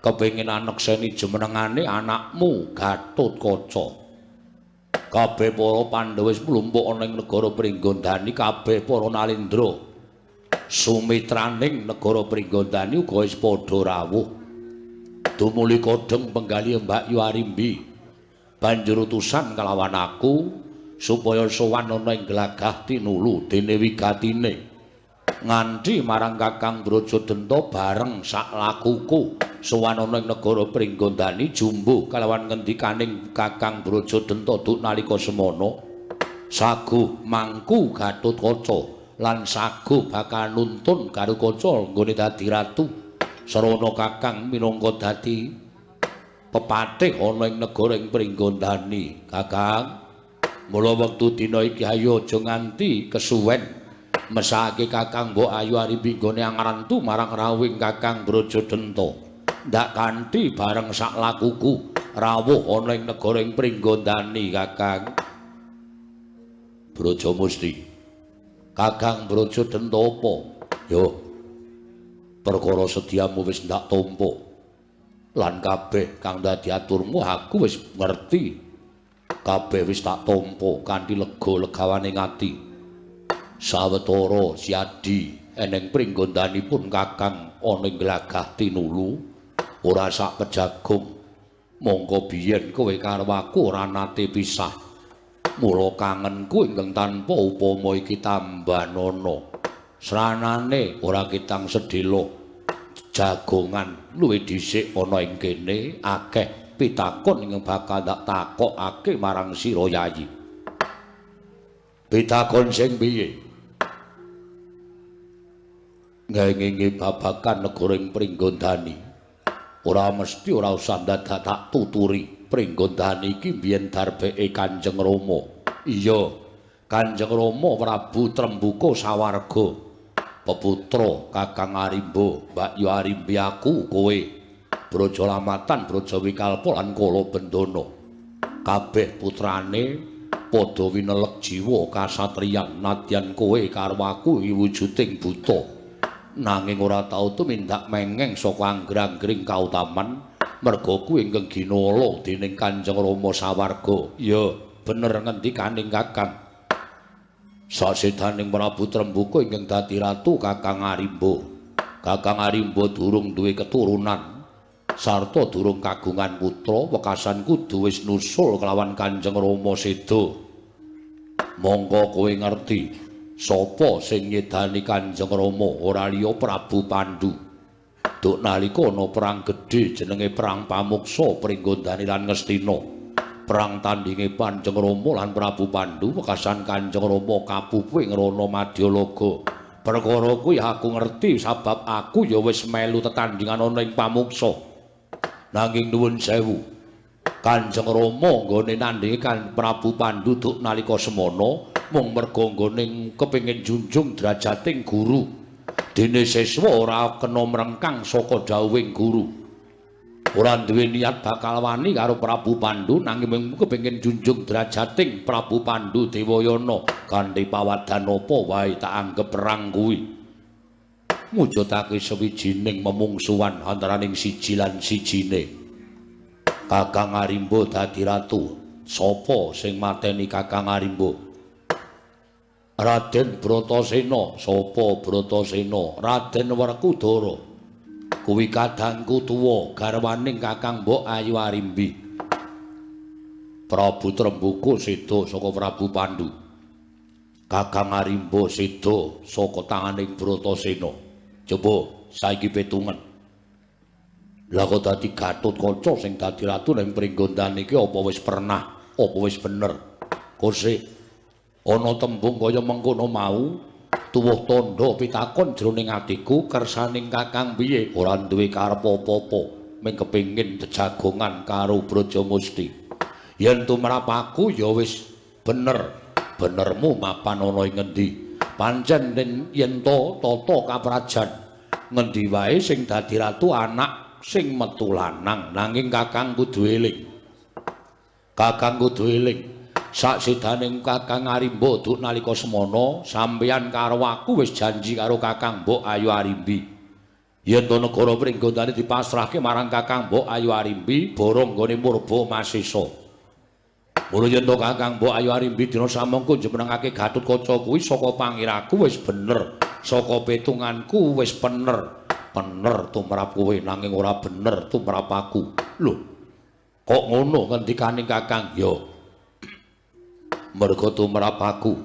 kepengin anekseni jumenengane anakmu Gatotkaca. Kabeh para Pandhawa wis mlumpuk ana ing negara Pringgondani, kabeh para nalindra sumitraning negara Pringgondani uga wis padha rawuh. Tumuli kodheng penggalih Mbak Yu Arimbi banjur utusan kalawan aku supaya sowan ana ing Glagah Tinulu dene wigatine nganti marang Kakang Braja Denta bareng sak lakuku sowan ana ing negara Pringgondani jumbuh kalawan ngendikaning Kakang Braja Denta duk nalika semana saguh mangku Gatotkaca lan saguh bakal nuntun Garukaca nggone dadi ratu sarana Kakang minangka dadi Pepatih ana ing negara ing Pringgondani, Kakang. Mula wektu dina iki ayo aja nganti kesuwen. Mesake Kakang Mbok Ayu Arimbi nggone angrantu marang rawuhing Kakang Brajadenta. Ndak kanthi bareng sak lakuku rawuh ana ing negara ing Pringgondani, Kakang. Brajamusti. Kakang Brajadenta apa? Yo. Perkara sediamu wis ndak tampa. Lan kabeh kang dadi aturmu aku wis ngerti. Kabeh wis tak tampa kanthi lega legawane ati. Sawetara siadi eneng pringgondanipun Kakang ana ing glagah tinulu ora sak pejagung. Mongko biyen kowe karo aku ora nate pisah. Mula kangenku ingkang tanpa upama iki tambanana. Sranane ora kitang sedhela. Jagongan luwih dhisik ana ing kene akeh pitakon ingkang bakal tak takokake marang sira Yayi. Pitakon sing piye? Ngengingi babagan negara ing Pringgondani. Ora mesti ora usah dadak tak tuturi. Pringgondani iki biyen darbeke Kanjeng Rama. Iya, Kanjeng Rama Prabu Trembuka sawarga. Peputra Kakang Arimba, Mbak Yu Arimbi aku kowe. Brajalamatan, Brajawikalpa lan Kalabendana. Kabeh putrane padha winelek jiwa kasatriyan nadyan kowe karo aku wujuding buta. Nanging ora tau tumindak mengeng saka anggrang-anggring kautaman merga kuwi ingkang ginala dening Kanjeng Rama sawarga. Ya, bener ngendikaning Kakang. Sasedaning Prabu Trembuka ingkang dadi ratu Kakang Arimba. Kakang Arimba durung duwe keturunan sarta durung kagungan putra, wekasan kudu wis nusul kelawan Kanjeng Rama seda. Mongko kowe ngerti sapa sing nyedani Kanjeng Rama ora liya Prabu Pandu. Duk nalika ana perang gedhe jenenge Perang Pamuksa Pringgondani lan Ngastina. Perang tandinge Kanjeng Rama lan Prabu Pandu wekasan Kanjeng Rama kapupu ing Rana Madyalaga. Perkara kuwi aku ngerti sabab aku ya wis melu tetandingan ana ing Pamuksa. Nanging nuwun sewu, Kanjeng Rama nggone nandhingi kan Prabu Pandu duk nalika semana mung merga nggone kepengin junjung drajating guru. Dene siswa ora kena mrengkang saka dawuhing guru. Ora duwe niat bakal wani karo Prabu Pandu nanging mung kepengin junjung drajating Prabu Pandu Dewayana kanthi pawadan apa wae tak anggep perang kuwi. Mujudake sawijining memungsuhan antaraning siji lan sijine. Kakang Arimba dadi ratu. Sapa sing mateni Kakang Arimba? Raden Bratasena. Sapa Bratasena? Raden Werkudara. Kuwi kadangku tuwa garwaning Kakang Mbok Ayu Arimbi. Prabu Trembuka seda saka Prabu Pandu. Kakang Arimba seda saka tanganing Bratasena. Coba saiki petungen. Lah kok dadi Gatotkaca sing dadi ratu ning Pringgondani iki apa wis pernah, apa wis bener? Kosek ana tembung kaya mengkono mau. Tuwuh tandha pitakon jroning atiku kersaning Kakang piye ora duwe karep apa-apa mung kepengin jejagongan karo Brajamusti. Yen tumrap aku ya wis bener. Benermu mapan ana ing ngendi? Pancen yen to tata kaprajan ngendi wae sing dadi ratu anak sing metu lanang nanging Kakang kudu eling. Kakang kudu eling. Saksidaning Kakang Arimba duk nalika semana sampeyan karo aku wis janji karo Kakang Mbok Ayu Arimbi. Yen to negara Pringgondani dipasrahke marang Kakang Mbok Ayu Arimbi borong nggone murba masesa. Mula yen to Kakang Mbok Ayu Arimbi dina samangka jumenengake Gatotkaca kuwi saka pangiraku wis bener, saka petunganku wis pener. Pener tumrap kowe nanging ora bener tumrap aku. Lho, kok ngono ngendikaning Kakang? Ya. Merga tumrap aku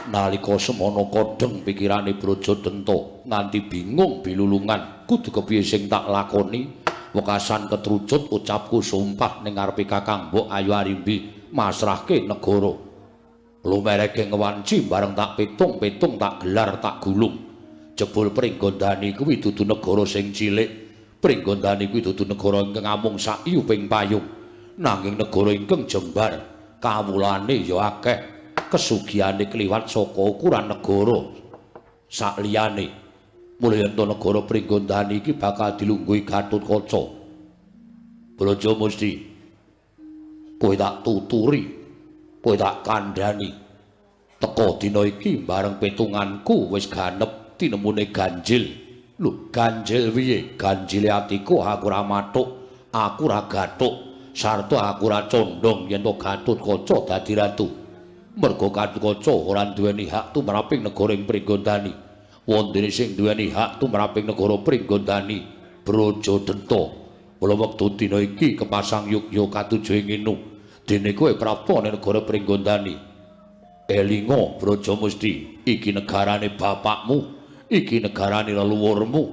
nalika semana kodheng pikirane Brajadenta nganti bingung bilulungan kudu kepiye sing tak lakoni wekasan ketrucut ucapku sumpah ning ngarepe Kakang Mbok Ayu Arimbi masrahke negara lumereke ngewanci bareng tak pitung-pitung tak gelar tak gulung. Jebul Pringgondani kuwi dudu negara sing cilik, Pringgondani kuwi dudu negara ingkang amung saiyuping payung, nanging negara ingkang jembar, kawulane ya akeh, kesugihane kliwat saka ukuran negara sakliyane. Mula yen to negara Pringgondani iki bakal dilungguhi Gatotkaca. Brajamusti, kowe tak tuturi, kowe tak kandhani. Teka dina iki bareng petunganku wis ganep tinemune ganjil. Lho, ganjil piye? Ganjile atiku aku ora mathuk, aku ora gathuk, sarta aku ora condong yen to Gatotkaca dadi ratu. Merga Gatotkaca ora duweni hak tumraping negara ing Pringgondani. Wondene sing duweni hak tumraping negara Pringgondani, Brajadenta. Mula wektu dina iki kepasang yugya katuju ing nginu. Dene kowe prapta ning negara Pringgondani. Elinga Brajamusti, iki negarane bapakmu. Iki negarane leluhurmu.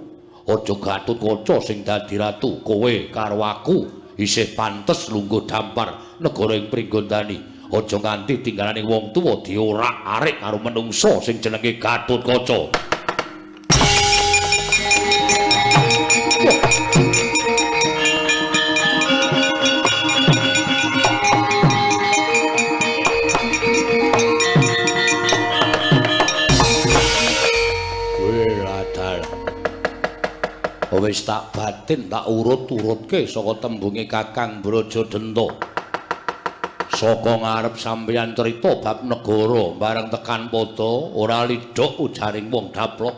Aja Gatotkaca sing dadi ratu, kowe karo aku isih pantes lungguh dampar negara ing Pringgondani. Aja nganti tinggalane wong tuwa diorak-arik karo menungsa sing jenenge Gatotkaca. Wis tak batin tak urut-urutke saka tembunge Kakang Brajadenta. Saka ngarep sampeyan crita bab negara bareng tekan padha ora lidhok ujaring wong daplok.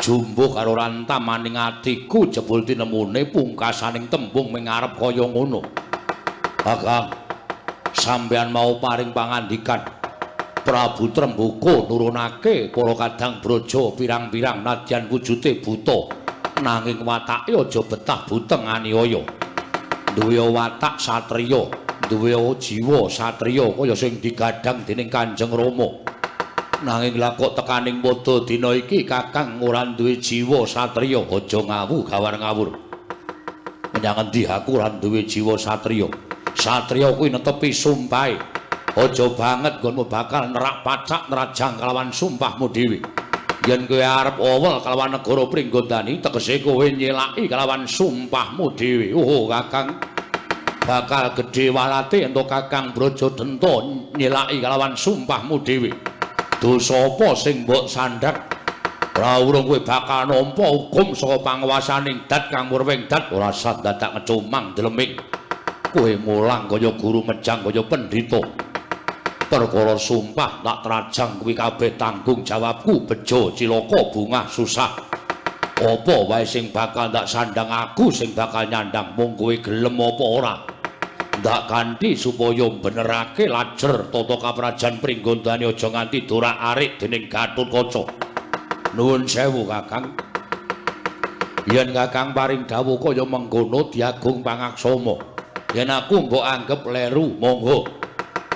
Jumbuh karo rantamaning atiku jebul tinemune pungkasaning tembung ming ngarep kaya ngono. Kakang, sampeyan mau paring pangandikan Prabu Tremboko nurunake para kadang braja pirang-pirang nadyan wujute buta. Nanging watake aja betah buteng aniaya. Duwe watak satriya, duwe jiwa satriya kaya sing digadhang dening Kanjeng Rama. Nanging lah kok tekaning padha dina iki Kakang ora duwe jiwa satriya, aja ngawu gawar ngawur. Menyang endi aku ora duwe jiwa satriya? Satriya kuwi netepi sumpahe. Aja banget nggonmu bakal nerak pacak nerajang kalawan sumpahmu dhewe. Yen kowe arep owel kalawan negara Pringgondani, tegese kowe nyelaki kalawan sumpahmu dhewe. Oh, Kakang, bakal gedhe walate ento Kakang Brajadenta nyelaki kalawan sumpahmu dhewe. Dosa apa sing mbok sandhak? Ora urung kowe bakal nampa hukum saka panguwasaning dat kang murwing dat, ora sah dadak ngecumang dleming. Kowe mulang kaya guru mejang kaya pendhita. Perkara sumpah tak trajang kuwi kabeh tanggung jawabku, bejo cilaka bungah susah. Apa wae sing bakal ndak sandhang aku sing bakal nyandhang, mung kowe gelem apa ora. Ndak kanthi supaya benerake lajer tata kaprajan Pringgondani aja nganti dorak-arik dening Gatotkaca. Nuwun sewu Kakang. Yen Kakang paring dawuh kaya mengkono diagung pangaksama. Yen aku mbok anggep leru, monggo.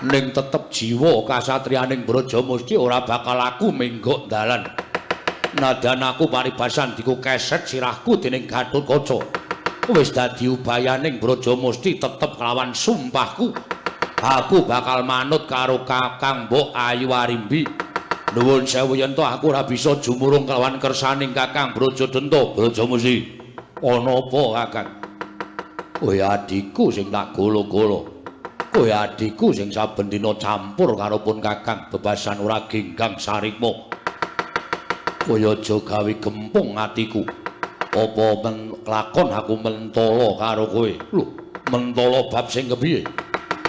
Ning tetep jiwa kasatriyaning Brajamusti ora bakal aku menggok dalan. Nadyan aku paribasan diku keset sirahku dening Gatotkaca. Wis dadi ubayaning Brajamusti tetep kelawan sumpahku. Aku bakal manut karo Kakang Mbok Ayu Arimbi. Nuwun sewu yen to aku ora bisa jumurung kelawan kersaning Kakang Brajadenta. Brajamusti, ana apa Kakang? Kowe adhiku sing tak golo-golo. Kowe adhiku sing saben dina campur karo pun Kakang bebasan ora genggang sarikma. Kowe aja gawe gempung atiku. Apa lakon aku mentala karo kowe? Lho, mentala bab sing kepiye?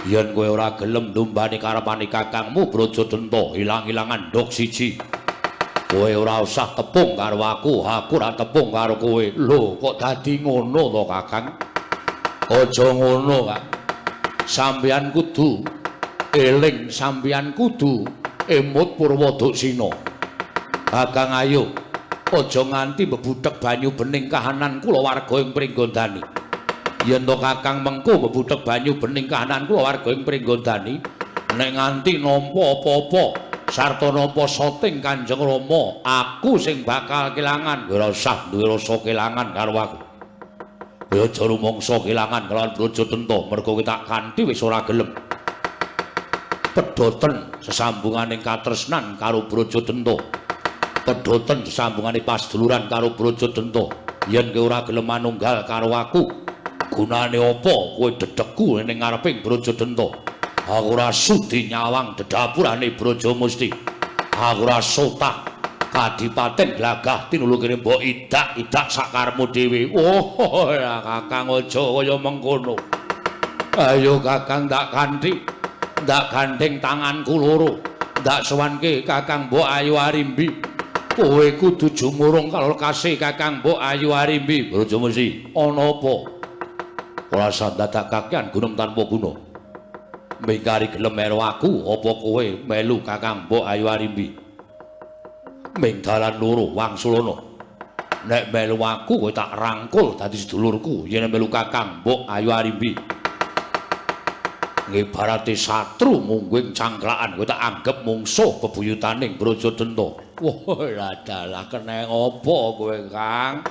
Yen kowe ora gelem ndumbani karepane kakangmu Brajadenta, ilang-ilangan nduk siji. Kowe ora usah tepung karo aku, aku ora tepung karo kowe. Lho, kok dadi ngono to, Kakang? Aja ngono, Kak. Sampeyan kudu eling, sampeyan kudu emut Purwoduksina. Kakang ayo, aja nganti mbebudheg banyu bening kahanan kulawarga ing Pringgondani. Yen to Kakang mengko mbebudheg banyu bening kahanan kulawarga ing Pringgondani, nek nganti nampa apa-apa sarta nampa soting Kanjeng Rama, aku sing bakal kelangan. Ora usah duwe rasa kelangan karo aku. Kowe aja rumangsa kelangan kelawan Brajadenta, merga kowe tak kanthi wis ora gelem. Pedhoten sesambungane katresnan karo Brajadenta. Pedhoten sesambungane pasduluran karo Brajadenta. Yen kowe ora gelem manunggal karo aku, gunane apa kowe dedekku ning ngareping Brajadenta? Aku ora sudi nyawang dedapurane Brajamusti. Aku ora sotah kadipaten glagah tinulu kene mbok idak-idak sakarepmu dhewe. Oh, ya Kakang aja kaya mengkono. Ayo Kakang ndak kanthi, ndak gandeng tanganku loro. Ndak sowanke Kakang Mbok Ayu Arimbi. Kowe kudu jumurung karo kasih Kakang Mbok Ayu Arimbi. Brajamusti, ana apa? Ora usah dadak kakean gunung tanpa guna. Mingkari gelem melu aku apa kowe melu Kakang Mbok Ayu Arimbi? Ming dalan loro wangsulana. Nek melu aku kowe tak rangkul dadi sedulurku, yen melu Kakang Mbok Ayu Arimbi ngibarate satru mungguing cangklakan kowe tak anggep mungsuh bebuyutaning Brajadenta. Wah, ladalah keneng apa kowe, Kang?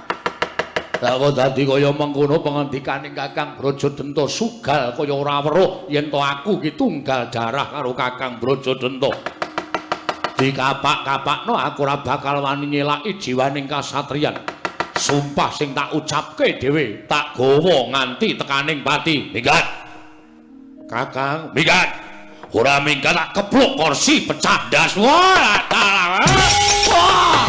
Lah kok dadi kaya mengkono pangandikaning Kakang Brajadenta sugal kaya ora weruh yen to aku ki tunggal darah karo Kakang Brajadenta. Dikapak-kapakno aku ora bakal wani nyelaki jiwaning kasatriyan. Sumpah sing tak ucapke dhewe tak gawa nganti tekaning pati. Minggat. Kakang, minggat. Ora minggat tak kepluk kursi pecah ndas. Wah, dalah. Wah.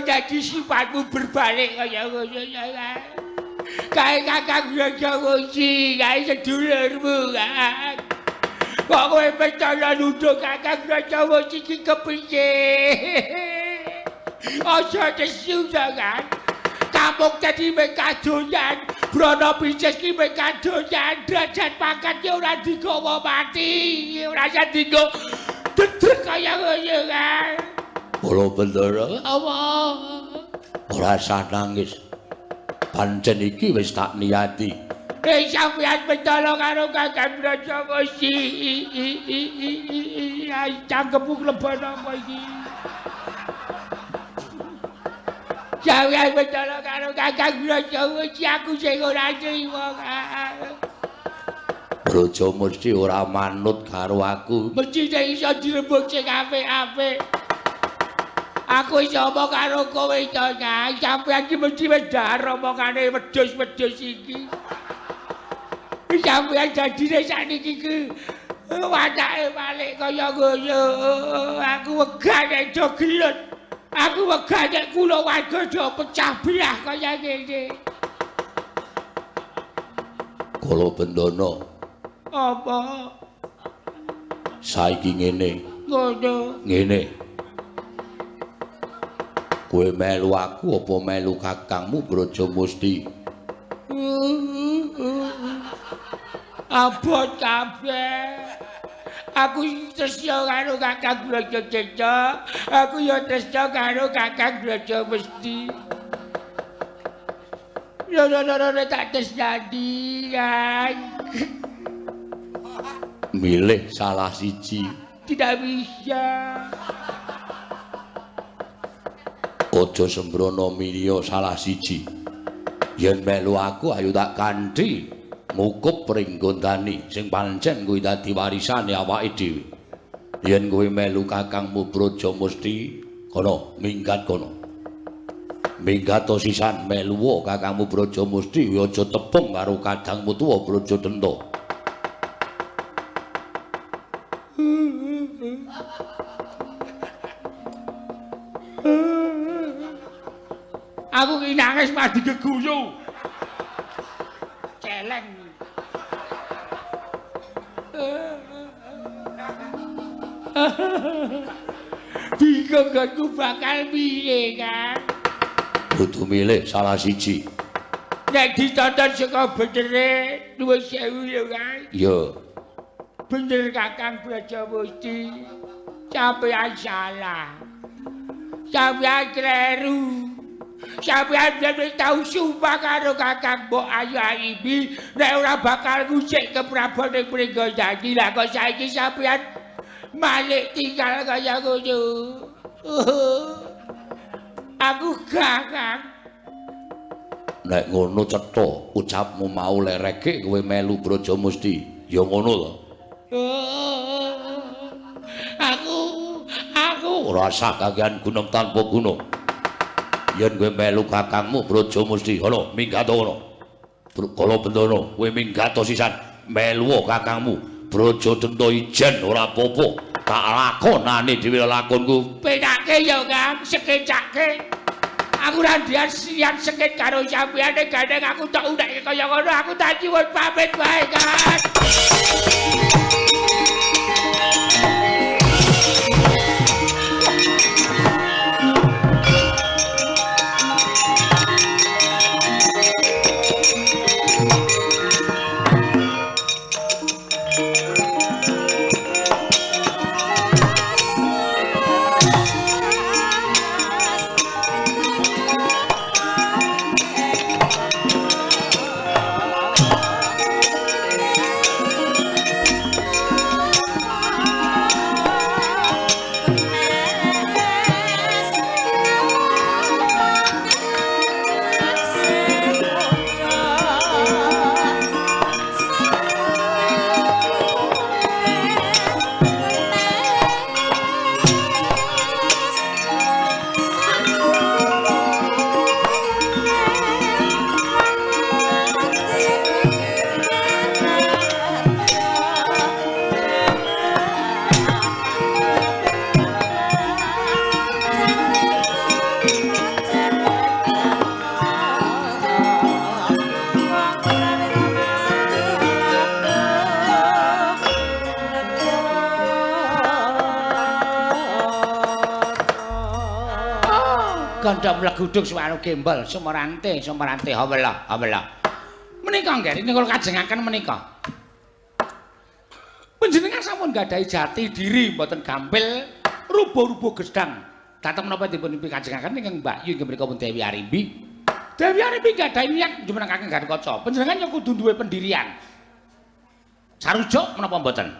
Jadi sifatmu berbalik kaya ngono ya. Kae Kakang Brajamusti, kae sedulurmu kan. Kok kowe percaya nuduh Kakang Brajamusti iki kepiye? Aja tesu kan. Kampung dadi mekadoyan, Brana Picis ki mekadoyan, derajat pangkat ki ora digawa mati, ora usah dienggo dedeg kaya ngono kan. Kala Bendara, apa? Ora usah nangis. Pancen iki wis tak niati. Sampeyan pentala karo Kakang Brajamusti. Cangkemmu klebon apa iki? Sampeyan pentala karo Kakang Brajamusti, aku sing ora trimo, Kang. Brajamusti ora manut karo aku. Mesti iso dirembug sing apik-apik. Aku iso omong karo kowe to, Kang. Sampeyan iki mesti wis dhahar omongane wedhus-wedhus iki. Sampeyan dadine sakniki iki watake balik kaya ngono. Aku wegah nek do gelut. Aku wegah nek kula warga do pecah belah kaya ngene. Kala Bendana. Apa? Saiki ngene. Ngono. Ngene. Kowe melu aku apa melu kakangmu Brajamusti? Abot kabeh. Aku tresna karo Kakang Brajadenta, aku ya tresna karo Kakang Brajamusti. Loro-loro tak tresnani, Kang. Milih salah siji. Tidak bisa. Aja sembrono milih salah siji. Yen melu aku ayo tak kanthi ngukup Pringgondani sing pancen kuwi dadi warisane awake dhewe. Yen kowe melu kakangmu Brajamusti, kono minggat kono. Minggat to sisan melu kakangmu Brajamusti, aja tepung karo kadangmu tuwa Brajadenta. Aku ki nangis mah digeguyu. Celeng. Bingung aku bakal piye, Kang? Kudu milih salah siji. Nek ditonton saka benere nuwun sewu lho, Kang. Iya. Bener Kakang Brajamusti. Sampeyan salah. Sampeyan kleru. Sampeyan wis tau sumpah karo Kakang Mbok Ayu Arimbi nek ora bakal ngusik ke Prabon ing Pringgondani. Lah kok saiki sampeyan Malik tinggal kaya ngono. Aku gak, Kang. Nek ngono cetha ucapmu mau lereke kowe melu Brajamusti. Ya ngono to. Aku ora usah kakean gunung tanpa gunung. Yen kowe melu kakangmu Brajamusti, hono minggat ngono. Kala Bendana kowe minggat sisan melu kakangmu Brajadenta ijen ora apa-apa. Tak lakonane dhewe lakonku. Penake ya, Kang, sekecake. Aku ora sian sekit karo sampeyan nek gandeng aku tok unekke kaya ngono, aku tak nyuwun pamit wae, Kang. Kandha mlegudug suwaro gembel sumerante sumerante hawela hawela. Menika nggih niku kula kajengaken menika. Panjenengan sampun gadhahi jati diri mboten gampil rubuh-rubuh gedang. Dhateng menapa dipun kajengaken ingkang Mbak Yu inggih menika pun Dewi Arimbi. Dewi Arimbi gadhahi niat jumenengaken Gatotkaca. Panjenengan ya kudu duwe pendirian. Sarujuk menapa mboten?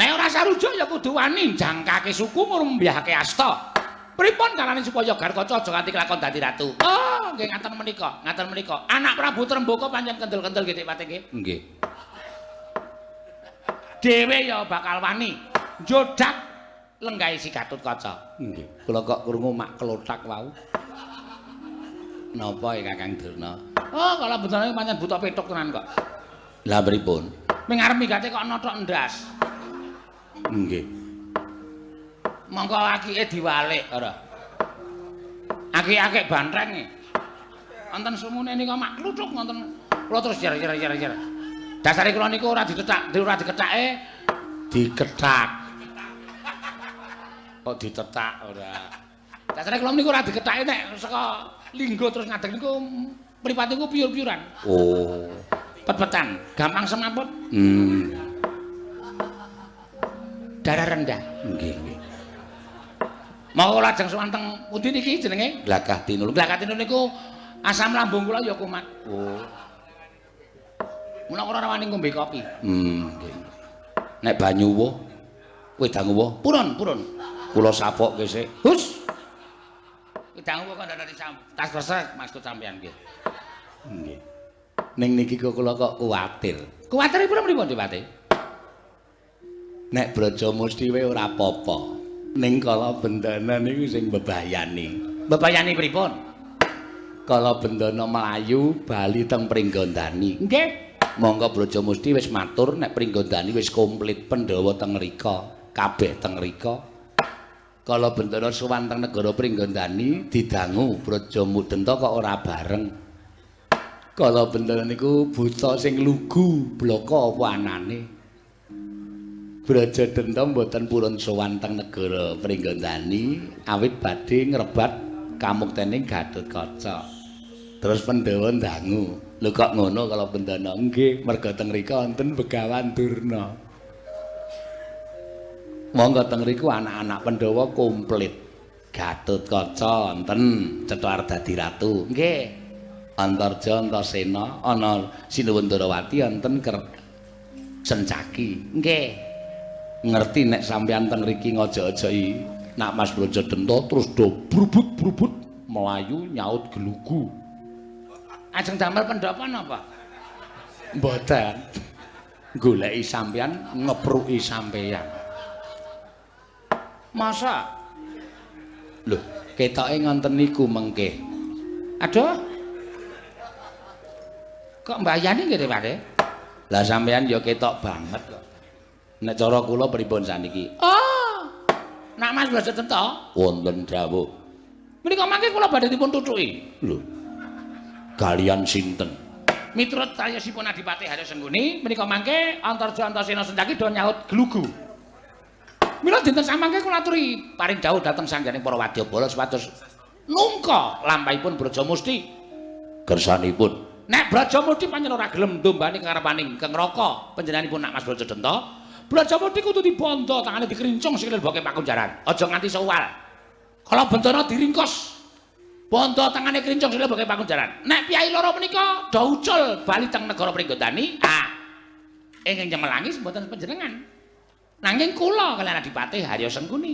Nek ora sarujuk ya kudu wani jangkake suku ngrumbahake asta. Pripun carane supaya Gatotkaca aja nganti kelakon dadi ratu? Oh, nggih ngaten menika, ngaten menika. Anak Prabu Trembaka pancen kendel-kendel nggih Dik Pati nggih. Nggih. Dhewe ya bakal wani njodak lenggahe si Gatotkaca. Nggih. Kula kok krungu mak klothak wau. Napa ya Kakang Durna? Oh, kala bendana pancen buta petuk tenan kok. Lah pripun? Ming arep migate kok nothok ndas. Nggih. Mongko akike diwalik ora. Akik-akik bantreng. Wonten sumune nika mak kluthuk wonten. Kula terus jer-jer-jer. Dasare kula niku ora ditetak, ora dikethake, dikethak. Kok ditetak ora. Dasare kula niku ora dikethake nek saka linggo terus ngadeg niku mripate niku piyur-piyuran. Oh. Pet-petan, gampang semaput. Darah rendah. Nggih, nggih. Monggo lajeng sowan teng pundi niki jenenge? Glagah Tinul. Glagah Tinul niku asam lambung kula ya kumat. Oh. Mula ora wani ngombe kopi. Nggih. Nek banyu uwuh, wedang uwuh, purun, purun. Kula sapokke sik. Hus. Wedang uwuh kok ndak tas kresek maksud sampean nggih. Nggih. Ning niki kok kula kok kuwatir. Kuwatir pripun pripun, Dik? Nek Brajamusti wae ora apa-apa. Ning kala bendana niku sing bebayani. Bebayani pripun? Kala bendana mlayu bali teng Pringgondani. Nggih. Monggo Brajamusti wis matur nek Pringgondani wis komplit Pandhawa teng mrika, kabeh teng mrika. Kala bendana sowan teng negara Pringgondani didangu Brajamudenta kok ora bareng. Kala bendana niku buta sing lugu blaka apa anane. Brajadenta mboten purun sowan teng negara Pringgondani awit badhe ngrebat kamuktene Gatotkaca. Terus Pandhawa ndangu, "Lho kok ngono kala bendana?" "Nggih, merga teng mriku wonten Begawan Durna." Monggo teng mriku anak-anak Pandhawa komplit. Gatotkaca wonten cetha arep dadi ratu. Nggih. Antarja Antasena ana Sinuwun Ndarawati wonten Sencaki. Nggih. Ngerti nek sampeyan teng mriki ngojo-ojoki Nak Mas Brajadenta terus do brubut-brubut mlayu nyaut gelugu. Ajeng damel pendhapa napa? Mboten. Goleki sampeyan, ngepruki sampeyan. Masa? Lho, ketoke ngonten niku mengke. Aduh. Kok mbayani nggih, Pak? Lah sampeyan ya ketok banget kok. Nek cara kula pripun saniki? Oh. Nak Mas Brajadenta wonten dawuh. Menika mangke kula badhe dipun tutuki. Lho. Kalian sinten? Miturut tayosipun Adipati Harya Sengkuni, menika mangke Antarja Antasena Sendaki do nyaut glugu. Mila dinten samangke kula aturi paring dawuh dhateng sangganing para wadyabala supados nungka lampahipun Brajamusti. Kersanipun. Nek Brajamusti pancen ora gelem ndombani karepaning keng neraka panjenenganipun Nak Mas Brajadenta, Brajamusti kudu dibondo tangane dikrincung sikile leboke pakunjaran. Aja nganti sewal. Kala bentana diringkus. Bondo tangane krincung sikile leboke pakunjaran. Nek piyai loro menika do ucul bali teng negara Pringgondani, ah ingkang nyemelangi mboten panjenengan. Nanging kula kaliyan Adipati Harya Sengkuni.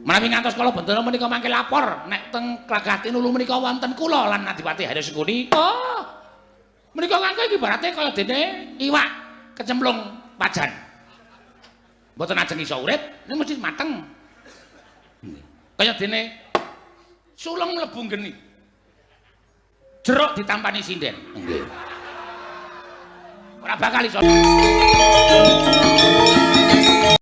Menawi ngantos kala bentana menika mangke lapor nek teng Glagah Tinulu menika wonten kula lan Adipati Harya Sengkuni. Oh. Menika kanggo ibarate kaya dene iwak kecemplung pajan. Mboten ajeng iso urip, ning mesti mateng. Kaya dene sulung mlebu geni. Jeruk ditampani sinden. Nggih. Ora bakal iso.